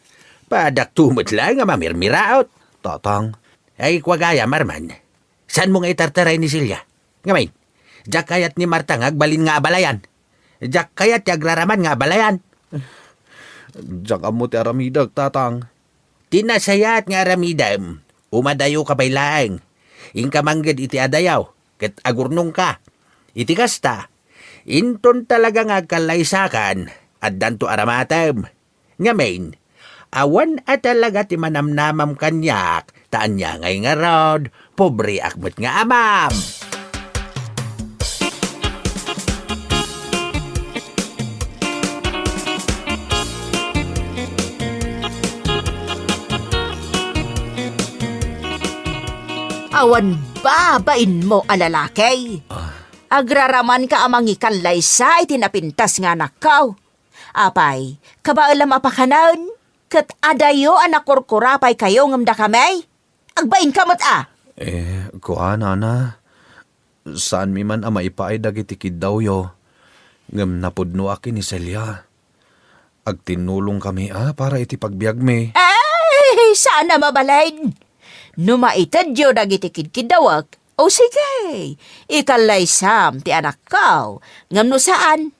Padakto met laeng nga mamirmiraot. Tatang. Ay, kua gayam, Arman. Saanmo nga itartaray ni Celia? Ngamin, diak kayat ni Marta nga agbalin nga abalayan. Diak kayat ti agraraman nga abalayan. Diak ammo ti aramidek, Tatang. Ti nasayaat nga aramidem, umadayoka pay laeng. Inka mangged iti adayo, ket agurnongka. Iti kasta, inton talaga nga agkallaysakan, addanto aramatem. Ngamin, awan a talaga ti manamnamam kaniak, ta ania ngay ngarud, pobreak met nga amam. Awan babainmo a lalaki. Ah. Agraramanka a mangikallaysa iti napintas nga anakko. Apay, kabaelam a pakanen, ket adayo a nakurkura pay kayo ngem dakami? Agbainka met a! Eh, kua, nana, saanmi man a maipaay dagiti kiddawyo, ngem napudnoak ken ni Celia. Agtinnulongkami a para iti pagbiagmi. Ay, saan a mabalin! No maitedyo dagiti kidkiddawek, o sige, ikallaysam ti anakko, ngem no saan,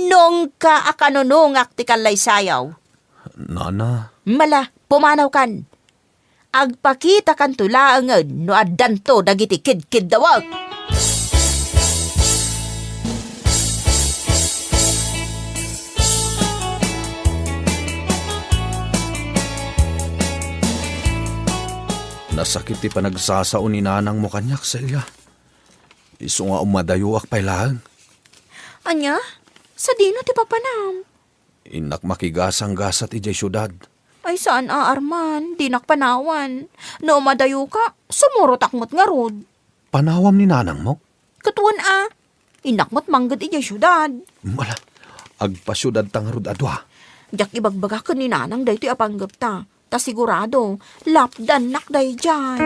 nungka a kanunungak ti kallaysayo. Nana. Mala, pumanawkan. Agpakitakanto laengen no addanto dagiti kidkiddawek. Nasakit ti panagsasao ni nanangmo kaniak, Celia. Isu nga umadayoak pay laeng. Ania? Sadino ti papanam? Innak makigasanggasat idiay siudad. Ay, saan a, Arman, dinak panawan. No umadayoka, sumurotak met ngarud. Panawam ni nanangmo? Ket wen a, innak met mangged idiay siudad. Mala, agpasiudadta ngarud a dua. Diak ibagbaga ken ni nanang daytoy a panggepta. Ta sigurado, lapdannak daydiay.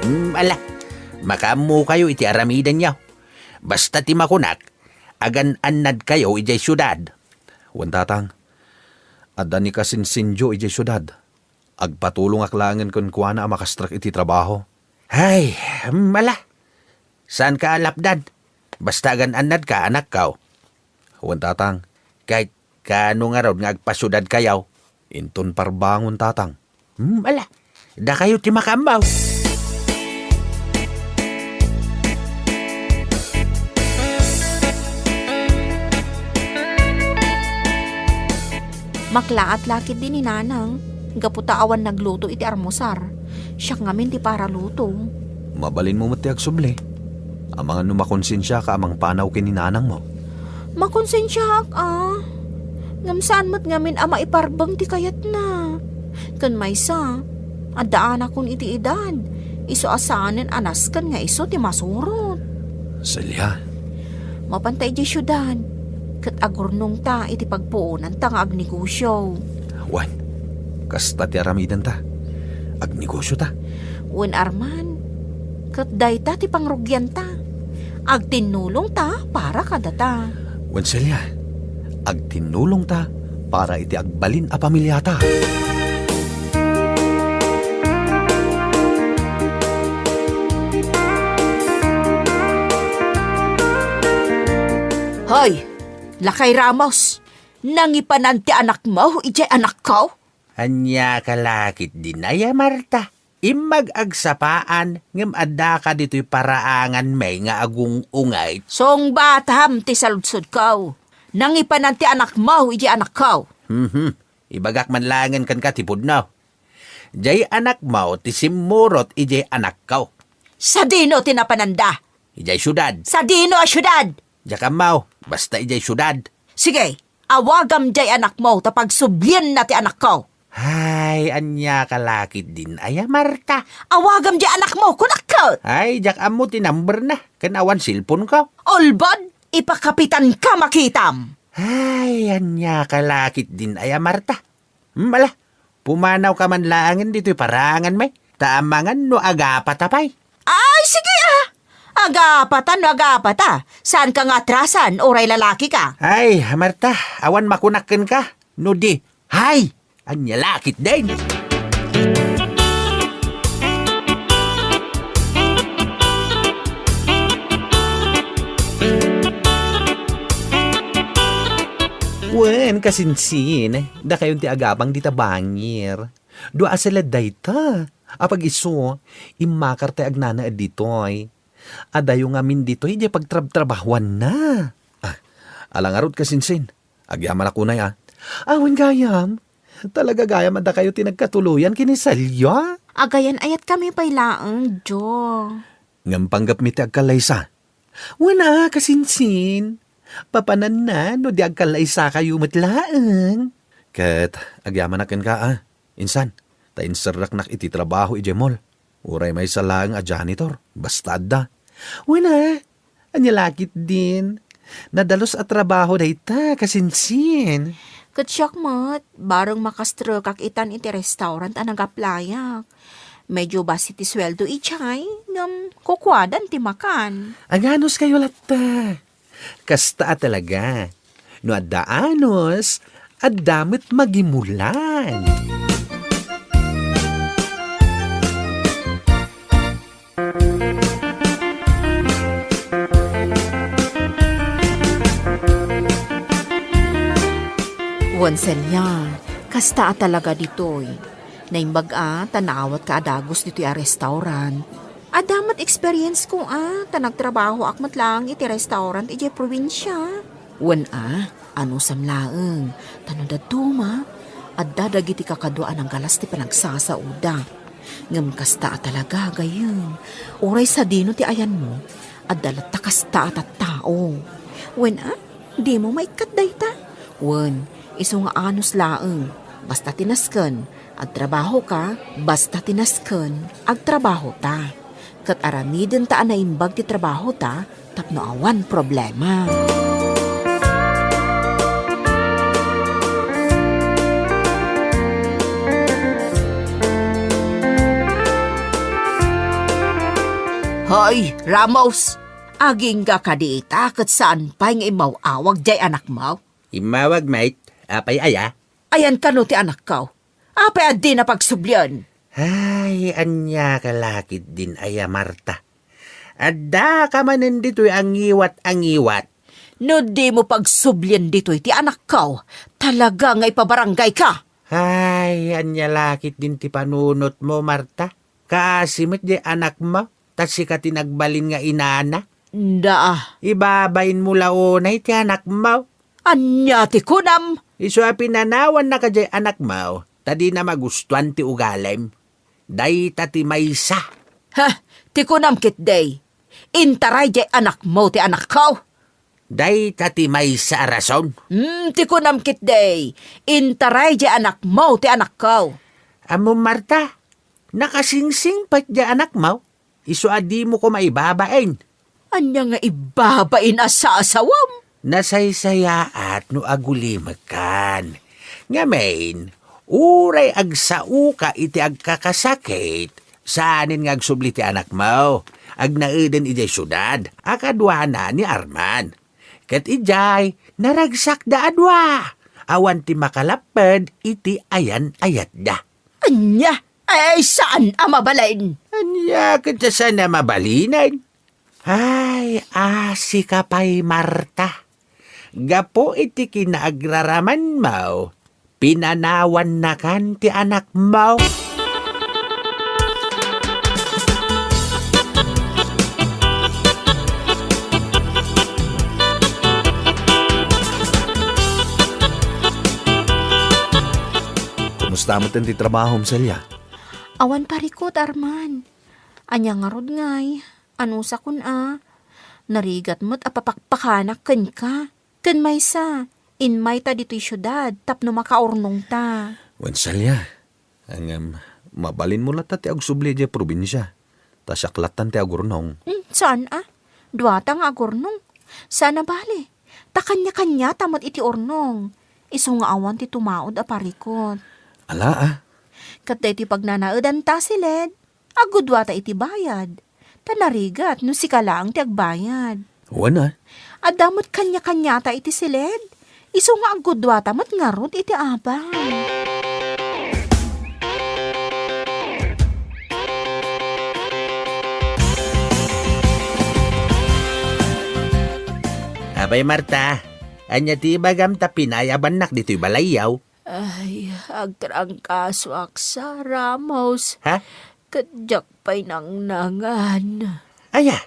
Hmm, ala, makaammokayo iti aramidenyo. Basta ti makunak, agan-annadkayo idiay siudad. Wen, Tatang, adda ni kasinsindio idiay siudad. Agpatulongak laengen kenkuana a makastrek iti trabaho. Ay, mala. Saanka a lapdan. Basta agan-annadka, anakko. Wen, Tatang. Ket kaano ngarud nga agpasiudadkayo? Inton parbangon, Tatang. Hmm, ala. Dakayo ti makaammo. Maklaat la ketdi ni Nanang, gapu ta awan nagluto iti almusar. Siak ngamin ti paraluto. Mabalinmo met ti agsubli. Amangan no makonsensiaka a mangpanaw ken ni nanangmo. Makonsensiaak, a. Ngem saan met ngamin a maiparbeng ti kayatna. Ken maysa, addaanakon iti edad. Isu a saanen a nasken nga isu ti masurot. Celia. Mapanta idiay siudad, ket agurnongta iti pagpuonanta nga agnegosio. Wen, kasta ti aramidenta. Agnegosiota. Wen, Arman, ket dayta ti pangrugianta. Agtinnulongta para kadata. Wen, Celia, agtinnulongta para iti agbalin a pamiliata. Hoy, Lakay Ramos, nangipanan ti anakmo idiay anakko? Ania ka la ketdin aya, Marta? Immag agsapaan ngem addaka ditoy paraangan met nga agung-ungayt. Sungbatam ti saludsodko. Nangipanan ti anakmo idiay anakko? Mhm. Ibagak man laengen kenka ti pudno. Diay anakmo ti simmurot idiay anakko. Sadino ti napananda? Idiay siudad. Sadino a siudad? Diak ammo, basta idiay siudad. Sige, awagam diay anakmo ta pagsublienna ti anakko. Ay, ania ka la ketdin aya, Marta? Awagam diay anakmo, kunak ket! Ay, diak ammo ti numberna, ken awan cellphoneko. Ulbod, ipakapitanka makitam. Ay, ania ka la ketdin aya, Marta? Hmm, ala, pumanawka man laengen ditoy paraangan met, ta amangan no agapata pay. Ay, sige, a. Agapata no agapata. Saanka nga atrasan, uray lalakika. Ay, Marta, awan makunak kenka. No di, hay! Ania la ketdin? Wen, kasinsin, dakayon ti agabang dita bangir. Dua a sila dayta. Apag isu, immakar tay agnanaed ditoy. Adayo ngamin ditoy diay pagtrabtrabahuanna. Ah, ala ngarud, kasinsin. Agyamanak unay, a. Awan gayam. Talaga gayam a dakayo ti nagkatuloyan ken ni Celia? Agayan-ayatkami pay laeng, Jo. Ngem panggepmi ti agkallaysa. Wen a, kasinsin. Papananna no di agkallaysakayo met laeng. Ket agyamanak kenka, a. Insan, ta inserreknak iti trabaho idiay mall. Uray maysa laeng a janitor, basta adda. Wen a, ania la ketdin? Nadalus a trabaho dayta, kasinsin. Ket siak met, bareng makastrekak itan iti restaurant a nag-applyak. Medyo bassit ti sueldo idiay, ngem kukuadan ti makan. Aganuskayo latta. Kasta a talaga. No adda anus, adda met magimulan. Wen, Celia, kasta a talaga ditoy. Naimbag a ta naawatka a dagus ditoy a restaurant. Adda met experience ko a, ta nagtrabahoak met laeng iti restaurant idiay probinsia. Wen a, anusam laeng, ta no dadduma, adda dagiti kakadua a nanggalas ti panagsasaoda. Ngem kasta a talaga, gayyem. Uray sadino ti ayanmo, adda latta kasta a tattao. Wen a, dimo maikkat dayta? Wen, isu nga anus laeng, basta ti nasken, agtrabahoka, basta ti nasken, agtrabahota. Ket aramidenta a naimbag ti trabahota tapno awan problema. Hoy, Ramos! Agingga kadi ita ket saan pay nga immaw-awag diay anakmo? Immawag met, apay aya? Ayan kano ti anakko? Apay a dina pagsublien? Ay, ania ka la ketdin aya, Marta? Addaka manen ditoy a ngiwat a ngiwat. No dimo pagsublien ditoy ti anakko, talaga nga ipabarangayka. Ay, ania la ketdin ti panunotmo, Marta? Kaasi met diay anakmo, ta sika ti nagbalin nga inana. Daa. Ibabainmo la unay ti anakmo. Ania ti kunam? Isu a pinanawannaka diay anakmo, ta dina magustuan ti ugalim. Dayta ti maysa. Ha? Ti kunam ketdi, intaray diay anakmo ti anakko. Dayta ti maysa a rason. Hmm, ti kunam ketdi, intaray diay anakmo ti anakko. Ammom, Marta, nakasingsing pay diay anakmo. Isu a dimo koma ibabain. Ania nga ibabain a sasawam? Nasaysayaat no agulimekan. Ngamin, uray agsaoka iti agkakasakit, saanen nga agsubli ti anakmo. Agnaeden idiay siudad a kaduana ni Arman. Ket idiay, naragsakda a dua. Awan ti makalapped iti ayan-ayatda. Ania? Ay, saan a mabalin? Ania ket saan a mabalinen? Ay, asika pay, Marta. Gapu iti kinaagraramanmo, pinanawannakan ti anakmo. Kumusta met ti trabahom, Celia? Awan parikut, Arman. Ania ngarud ngay? Anusakon a? Narigat met a papakpakanak kenka. Ken maysa, immayta ditoy siudad tapno makaurnongta. Wen, Celia, ngem mabalinmo latta ti agsubli idiay probinsia, ta siak lattan ti agurnong. Hmm, saan a? Duata nga agurnong. Saan a bale. Ta kaniakaniata met iti urnong. Isu nga awan ti tumaud a parikut. Ala a. Ket daytoy pagnanaedanta, Siled. Agguduata iti bayad. Ta narigat no sika laeng ti agbayad. Wen a. Adda met kaniakaniata iti Siled. Isu nga agguduata met ngarud iti abang. Apay, Marta, ania ti ibagam ta pinayabannak ditoy balayyo? Ay, agtrangkasoak sa, Ramos. Ha? Ket diak pay nangnangan. Aya?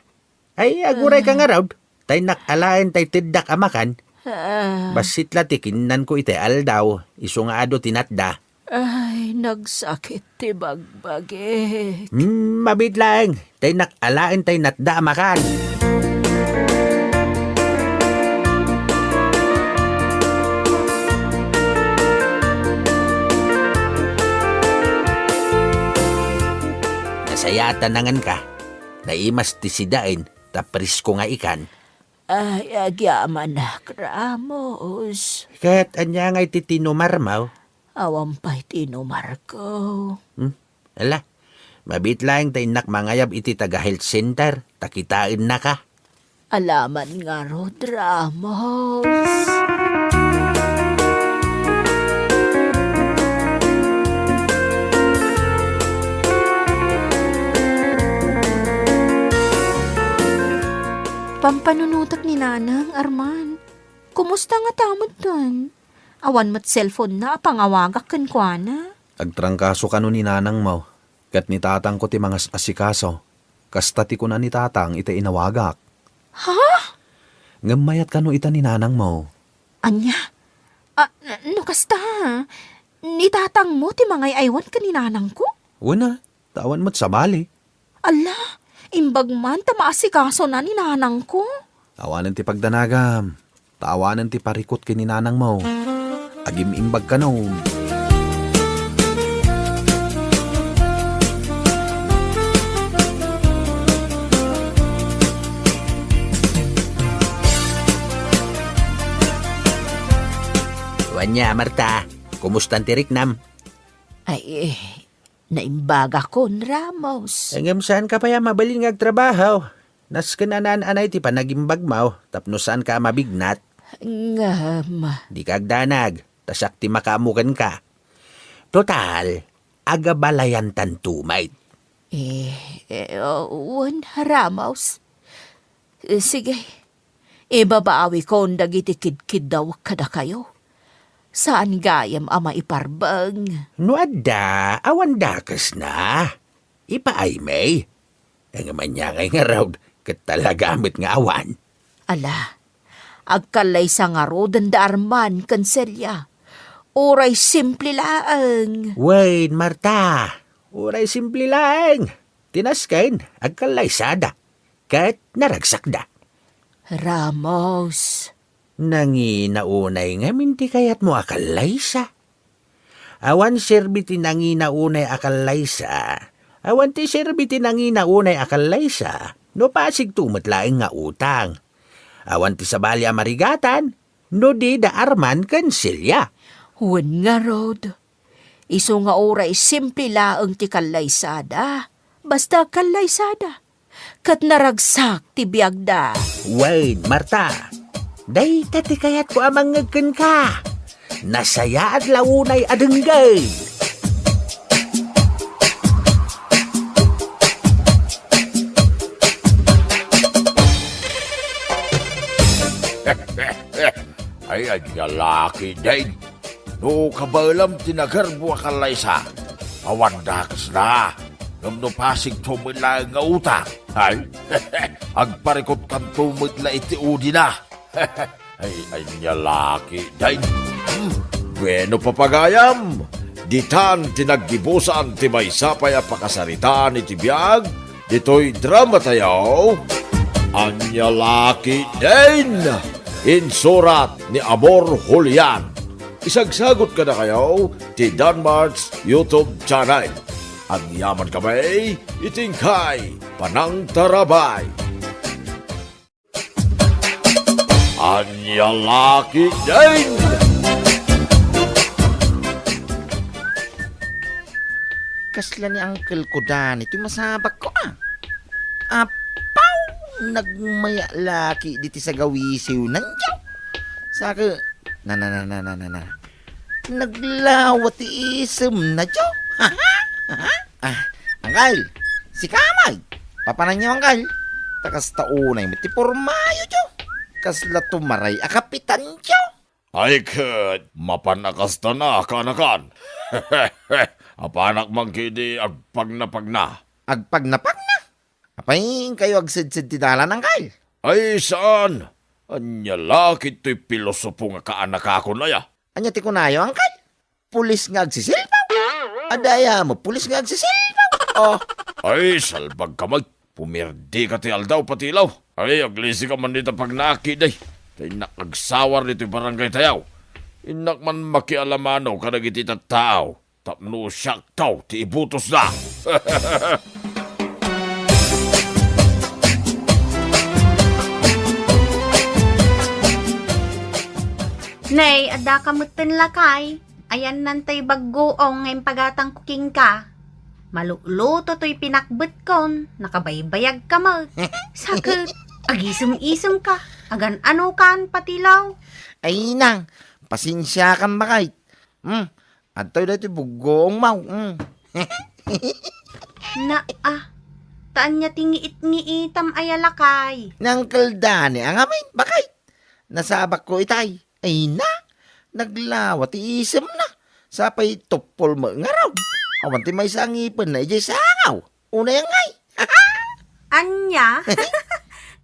Ay, aguray ka ngarud. Ta innak alaen tay teddak a makan. Ah. Bassit la ti kinnanko itay aldaw, isu nga adu ti natda. Ay, nagsakit ti bagbagik. Hmm, mabiit laeng. Ta innak alaen tay natda a makan. Nasayaat a nanganka. Naimas ti sidaen, ta presko nga ikan. Ay, agyamanak, Ramos. Ket ania ngay ti tinumarmo? Awan pay tinumarko. Hmm? Ala, mabiit laeng ta innak mangayab iti taga-health center, ta kitaennaka. Alaman ngarud, Ramos. Pampanunotek ni Nanang, Arman. Kumusta ngata met dayta? Awan met cellphone-na a pangawagak kenkuana. Agtrangkaso kano ni nanangmo, ket ni tatangko ti mangas-asikaso. Kasta ti kuna ni tatang iti inawagak. Ha? Ngem mayat kano ita ni nanangmo. Ania? Ah, n-, no kasta, ni tatangmo ti mangay-aywan ken ni nanangko? Wen a, ta awan met sabali. Ala, imbag man ta maasikasona ni nanangko. Awanen ti pagdanagam, ta awanen ti parikut ken ni nanangmo. Agim-imbag kano. Wen a, Marta, kumustan ti riknam? Ay, eh, Naimbagakon, Ramos. Ngem saanka pay a mabalin nga agtrabaho. Nasken a naan-anay ti panagimbagmo tapno saanka a mabignat. Ngem. Dika agdanag, ta siak ti makaammo kenka. Total, agabalayantanto met. Eh, eh, wen, Ramos. Eh, sige. Ibabawikon dagiti kidkiddawek kadakayo. Saan gayam a maiparbeng. No adda, awan dakesna. Ipaaymi. Ngem ania ngay ngarud, ket talaga met nga awan. Ala, agkallaysa ngaruden da Arman ken Celia. Uray simple laeng. Wen, Marta, uray simple laeng. Ti nasken, agkallaysada, ket naragsakda. Ramos. Nangina unay ngamin ti kayatmo a kallaysa? Awan serbi ti nangina unay a kallaysa. Awan ti serbi ti nangina unay a kallaysa no pasigto met laeng nga utang. Awan ti sabali a marigatan no di da Arman ken Celia. Wen ngarud, isu nga uray simple laeng ti kallaysada, basta kallaysada, ket naragsak ti biagda. Wen, Marta, dayta ti kayatko a mangngeg kenka. Nasayaat la unay a denggem. Ay, ania la ketdin. No kabaelam ti nagermo a kallaysa, awan dakesna. Ngem no pasigto met laeng nga utang, ay, agparikutkanto met la iti udina. Ay, ania la ketdin. Hmm, bueno, papagayam, ditan ti naggibusan ti maysa pay a pakasaritaan iti biag ditoy dramatayo. Ania la ketdin, insurat ni Amor Julian. Isagsagot kadakayo ti Danmart's YouTube channel. Agyamankami iti inkay panangtarabay. Ania la ketdin? Kasla ni Uncle ko, Danny, ti masabak ko, a. Apaw! Nagmaya la ketdi ti sagawisiw nan, jo. Saka, na, na, na, na, na, na, na. Naglawa ti isemna, jo. Ah, Uncle, sika met. Papananyo, Uncle? Ta kasta unay met ti pormayo, jo. Kasla tumaray a kapitan, jo. Ay ket, mapan a kasta na, kaanakan. Apanak man ketdi agpagnapagna. Agpagnapagna? Apay, inkayo agsedsed ti dalan, Uncle? Ay, saan. Ania la ketdin toy pilosopo nga kaanakakon aya? Ania ti kunayo, Uncle? Pulis nga agsisilpaw? Adda aya met pulis nga agsisilpaw? Oh. Ay, salbagka met. Pumirdika ti aldaw, patilaw. Ay, aglisika man dita pagnaak ketdi. Ta innak agsawar ditoy barangaytayo. Innak man makialamano kadagiti tattao tapno siakto ti ibutosda. Nay, addaka metten, lakay. Ayanna toy baggoong nga impagatangko kenka. Maluluto toy pinakbetkon, nakabaybayagka met. Saka, agisem-isemka, agan-anokan, patilaw. Ay, nang, pasensiakan, bakay. Hmm, adtoy daytoy buggoong maw. Hmm. Naa, ta ania ti ngiit-ngiitam aya, lakay? Ni Uncle Danny a ngamin, bakay. Nasabak ko itay. Ay na, naglawa ti isemna. Sapay tuppol met ngarud. Awan ti maysa a ngipenna idiay sangaw. Unay ngay. Ania?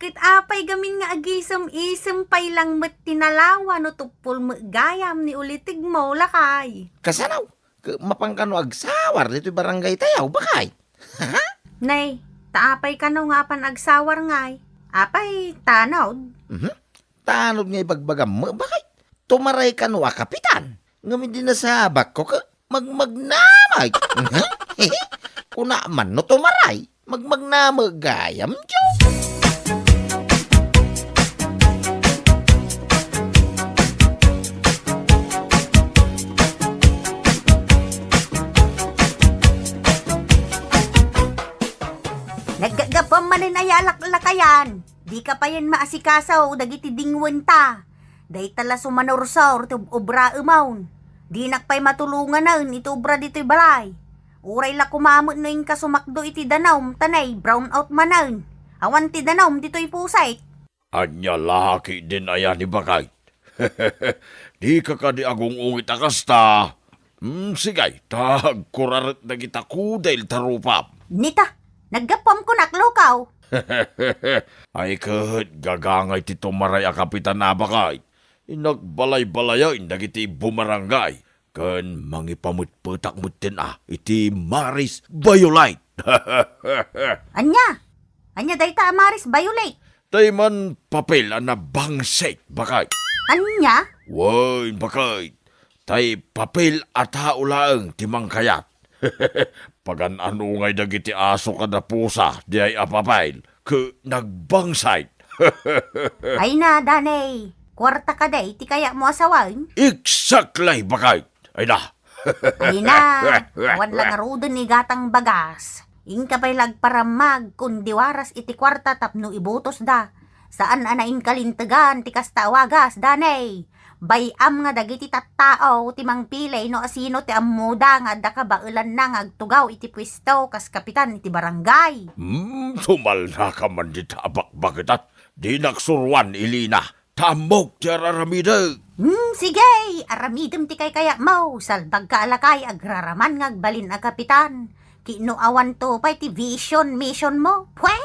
Ket apay gamin nga agisem-isem pay lang met ti nalawa no tuppol met gayam ni ulitegmo, lakay? Kasano? Ket mapan kano agsawar ditoy barangaytayo, bakay? Nay, ta apay kano nga apan agsawar ngay? Apay, tanod? Mhm. Tanod nga ibagbagam met, bakay? Tumaray kano a kapitan. Ngem idi nasabak ko ket magmagnamag. Kuna man no tumaray, magmagnamag gayam, Diyos. Naggaggapam manen aya a laklakayan. Dika payen maasikaso dagiti dingwenta. Dayta la sumanursor ti ob-obraemon. Dinak pay matulonganen iti obra ditoy balay. Uray la koma met no inka sumakdo iti danum, ta nay, brown out manen. Awan ti danum ditoy pusek. Ania la ketdin aya ni bakay? Dika kadi agung-ungit a kasta? Hmm, sige, ta agkuraret dagita kudel ta rupam. Nita, naggapuam kunak, lukaw. Ay ket, gagangay ti tumaray a kapitan a bakay. Innak balay-balayen dagiti bumarangay. Ken mangipametpetak metten a iti Maris Violet. Ania? Ania dayta a Maris Violet? Dayta man papel a nabangsik, baket. Ania? Wen, baket. Tay papel a tao laeng ti mangkayat. Pagan-ano ngay dagiti aso kada pusa, diay a papel, ket nagbangsik. Ay na, Danay, kuarta kadi ti kayatmo a sawen? Exactly, baket. Ay na. Ay na, awan la ngaruden igatang bagas. Inka pay la agparammag, kundi waras iti kuarta tapno ibutosda. Saan a nainkalintegan ti kasta a wagas, Danay. Bay-am nga dagiti tattao ti mangpili no asino ti ammoda nga adda kabaelanna nga agtugaw iti puesto kas kapitan iti barangay. Hmm, sumalnaka man dita a bakbaketan. Dinak suruan, Elena. Ta ammok ti ar-aramidek. Hmm, sige, aramidem ti kaykayatmo. Salbagka a lakay agraraman nga agbalin a kapitan. Ki no awanto pay ti vision, mission mo, pwe?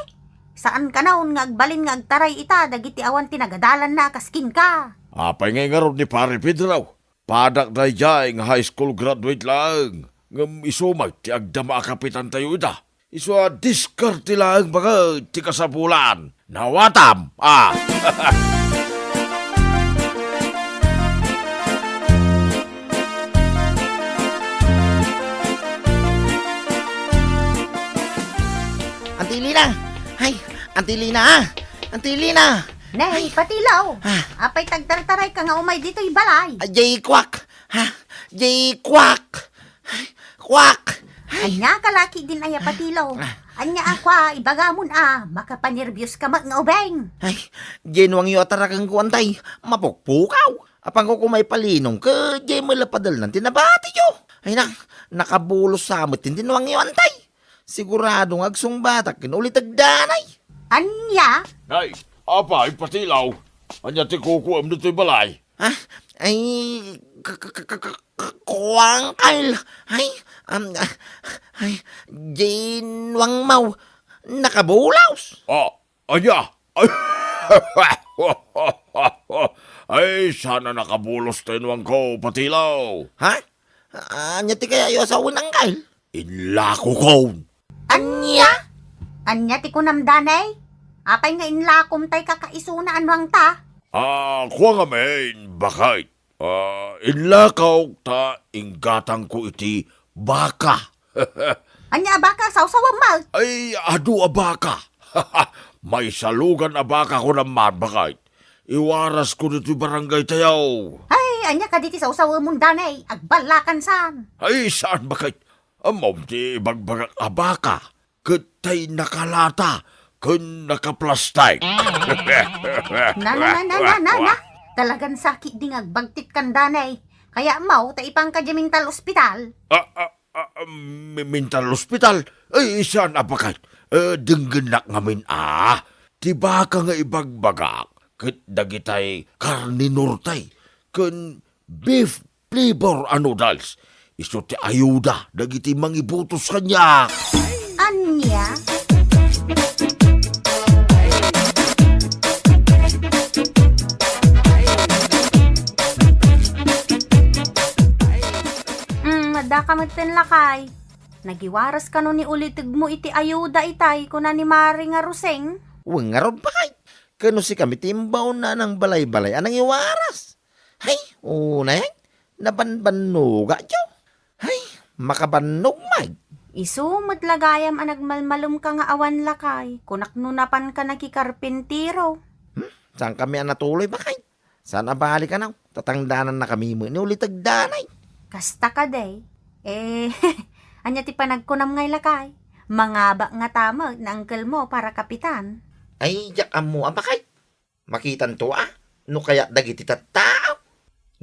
Saan kanayon nga agbalin nga agtaray ita dagiti awan ti nagadalanna a kas kenka. Apay ngay ngarud ni Pare Pedro? Padak daydiay nga high school graduate laeng, ngem isu met ti agdama a kapitantayo ita. Isu a diskarte laeng baket ti kasapulan. Nawatam, a. Auntie Lina! Ay, Auntie Lina, a! Auntie Lina! Nay, Patilaw! Ah. Apay ti agtartarayka nga umay ditoy balay? Ajay, kwak! Ha? Jay, kwak! Kwak! Ay. Ania ka laki din aya, Patilo? Ah. Ania a kwa, ibagamon a, makapanerbios ka met nga ubing. Ay, jay nuangyo a tarakenko, antay, mapukpukaw. Apanko kumay palinong, ket jay met la padalnan ti nabatiyo. Ay na, nakabulos sa met ti nuangyo, antay. Sigurado nga agsungbatak ken uliteg danay. Ania? Nay, apay, Patilaw? Ania ti kukuem ditoy balay? Ha? Ay, k-, k-, k-, k-, k-, kuan, Kyle. Ay, um, ah, ay, Jane Wangmaw, nakabulos. Ah, ania? Ay, ay, sana nakabulos ti nuangko, Patilaw. Ha? Ania ti kayayo a sawen, Kyle? Inlakokon. Ania? Ania ti kunam, Danay? Apay nga inlakom tay kakaisuna a nuangta? Ah, kua ngamin, baket. Ah, inlakok ta inggatangko iti baka. Ania a baka, sawsawem met? Ay, adu a baka. Maysa lugan a baka kunam man, baket. Iwarasko ditoy barangay tayo. Ay, ania kadi ti sawsawemon, Danay? Agballakan san? Ay, saan, baket? Ammom ti ibagbagak a baka, ket tay nakalata ken nakaplastik. Na, na, na, na, na, na, na. Talagan sakit di nga agbagtit kan Danay. Kayatmo ta ipanka di mental hospital. Ah, ah, ah, ah, mi-, mental hospital? Ay, saan a baket? Eh, denggennak ngamin, ah. Ti baka nga ibagbagak, ket dagitay karne norte, ken beef flavor a noodles. Isu ti ayuda dagiti mangibutos kaniak. Ania? Mm, adda ka metten, lakay. Nagiwaras kano ni ulitegmo iti ayuda itay, kuna ni Mari nga Roseng? Wen ngarud, baket. Kano sikami ti imbaonna a nangbalay-balay a nangiwaras. Hay, unay, nabanbannogayo. Hay, makabannog met. Isu met la gayam a nagmalmalemka nga awan lakay, kunak no napanka nakikarpintero. Hmm? Saankami a natuloy, baket? Saan a bali kano, tatangdanannakami met ni uliteg danay. Kasta kadi. Eh, ania ti panagkunam ngay, lakay? Mangabak ngata met ni angkelmo para kapitan. Ay, diak ammo a, baket. Makitanto a no kayat dagiti tattao.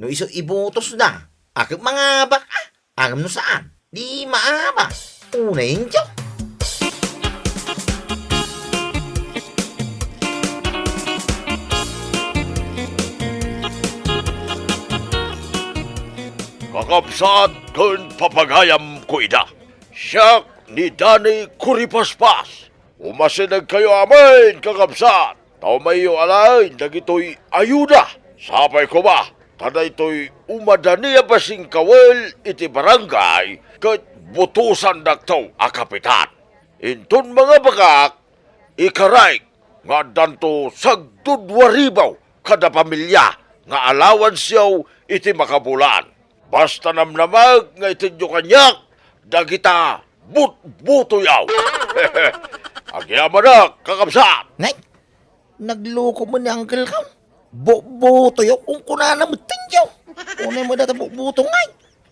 No isu ibutosda, a ket mangabak a, ngem no saan, di maabak. Unay indio. Kakabsat ken papagayam ko ida. Siak ni Danny Kuripaspas. Umasidegkayo amin, kakabsat, ta umayyo alaen dagitoy ayuda. Sapay koma, ta daytoy umadani a basingkawen iti barangay ket butosandakto a kapitan. Inton mangabakak, ikarek nga addanto sagdudua ribu kada pamilia nga alawansyo iti makabulan. Basta namnamek nga itedyo kaniak dagita butbutoyo. Agyamanak, kakabsat! Nay, nagloko met ni uncle ko. Butbutoyo, kunkunana met tenyo. Unay met data butbuto ngay.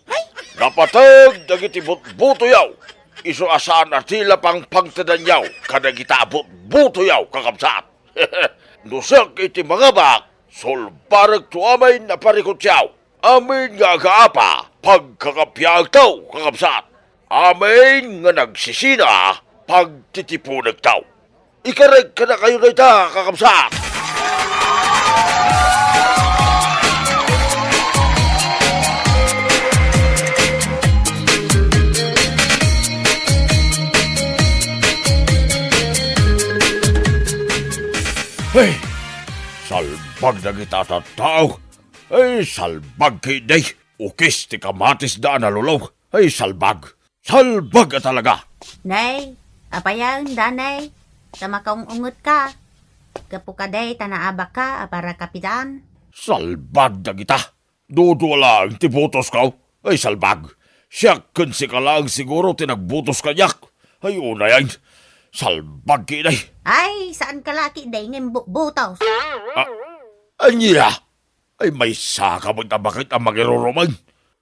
Ay! Napateg dagiti butbutoyo, isu a saan a dila pangpangtedanyo kadagita a butbutoyo, kakabsat. No siak iti mangabak, sulbarekto amin a parikutyo. Amin nga agaapa, pagkakapiaekto, kakabsat. Amin nga nagsisina, pagtitiponekto. Ikarek kadakayo dayta, kakabsat. Hey! Salbag dagita tattao. Ay, salbag ketdi. Ukis ti kamatisda a nalulaw. Ay, salbag. Salbag a talaga. Nay, apayen, danay. Ta makaung-ungetka. Gapu kadi ta naabakka a para kapitan. Salbag dagita. Dudua laeng ti butosko. Ay, salbag. Siak ken sika laeng siguro ti nagbutos kaniak. Ay, unay, ay. Salbag ketdi. Ay, saanka la ketdi nga imbubutos. Ah, ania? Ay, maysaka met a baket a mangirurumen.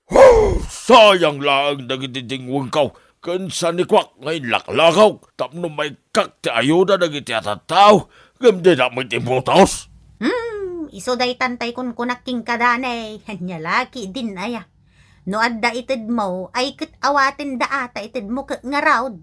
Huh! Sayang laeng dagiti dingwengko ken sanikuak nga inlaklakaw tapno maikkak ti ayuda dagiti a tattao ngem dida met ibutos. Hmm, isu daytan tay kunkunak kenka, danay. Ania la ketdin aya. No adda itedmo, ay ket awatendaa ta itedmo ket ngarud.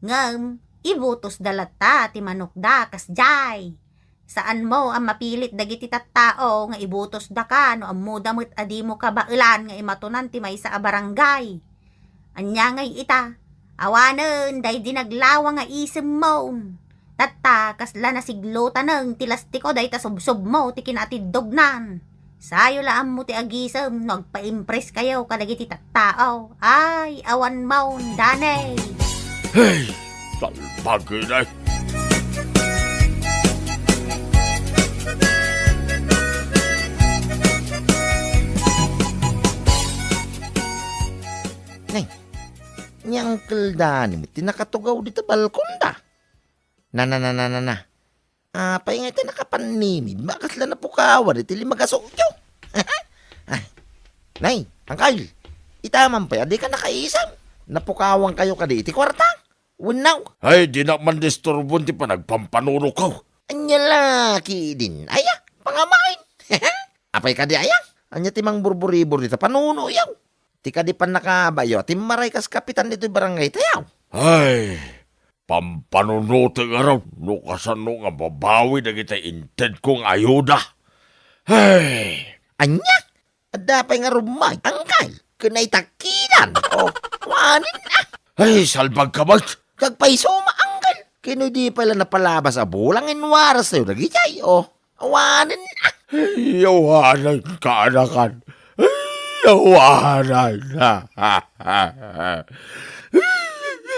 Ngem, ibutosda latta ti manokda kasdiay. Saanmo a mapilit dagiti tattao nga ibutosdaka no ammoda met a dimo kabaelan nga imatonan ti maysa a barangay. Ania ngay ita? Awanen daydi naglawa nga isemmo. Tatta, kasla nasiglotanen ti lastiko dayta subsubmo ti kinaatiddognan. Sayo la ammo ti agisem no agpaimpreskayo kadagiti tattao. Ay, awan maun, danay. Hey, salbag, inay. Nay, ni Uncle Danny met ti nakatugaw dita balkonda. Na, na, na, na, na, na. Apay nga iti nakapannimid, makasla napukawan iti limagasoyo. Ay, Nay, Angkal, ita man pay a dika nakaisem. Napukawankayo kadi iti kuarta? Wenno? Ay, dinak mandisturbo ti panagpampanunokko. Ania la ketdin, aya, pangamaen. Apay kadi aya? Ania ti mangburburibor dita panunoyo? Ti kadi pannakabayo, timmaray kas kapitan ditoy barangay tayo. Ay, pampanunotek ngarud no kasano nga mabawi dagiti intedko nga ayuda. Ay! Ania? Adda pay nga rummag, angkal, ken naitakkidan. O, awanen, a. Ay, salbagka met. Agpayso, angkal. Ken no di pay la napalabas a bulang, inwarastayo dagijay, o. Awanen, a. Ay, awanen, kaanakan. Ay, awanen.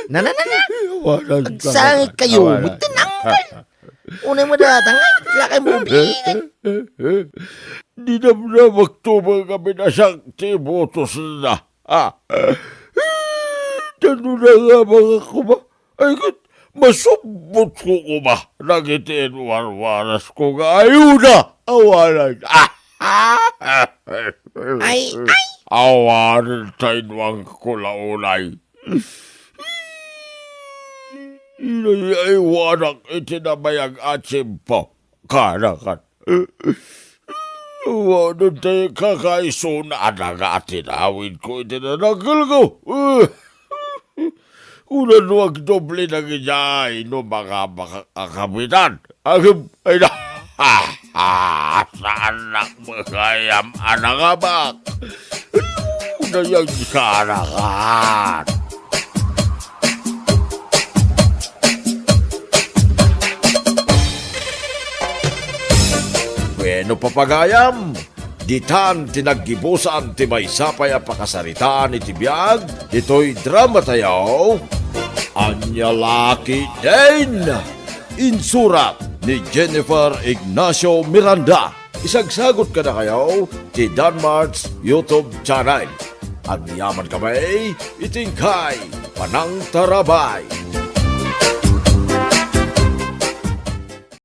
Na, na, na, na. Awanen, kaanakan. Agsangit kayo, awanen. Met ti uncle. Unay mo datang, ay, kaya kayo mo ubigan. Dinamdamak to mga kabinasak ti butos na. Ah. Tano na nga mga kuma. Ay, kat, masubbot ko kuma. Nagiti warwaras ko nga ayuda. Awanan. Ah. Ay, ay. Awanan tayo ang kulaunay. Inayaywanak iti nabayag a tiyempo. Kanakan. Wadon tayo kakaisuna a nagatinawid ko iti nanagel ko. Unan no agdoble dagijay no mangabakak a kapitan. Agem, ay na. Saannak makayam a nangabak. Dayag kanakan. Bueno, papagayam, Ditan ti naggibusan ti maysa pay a pakasaritaan iti biag ditoy dramatayo. Ania la ketdin? Insurat ni Jennifer Ignacio Miranda. Isagsagot kadakayo ti Danmart's YouTube channel. Agyamankami iti inkay panangtarabay.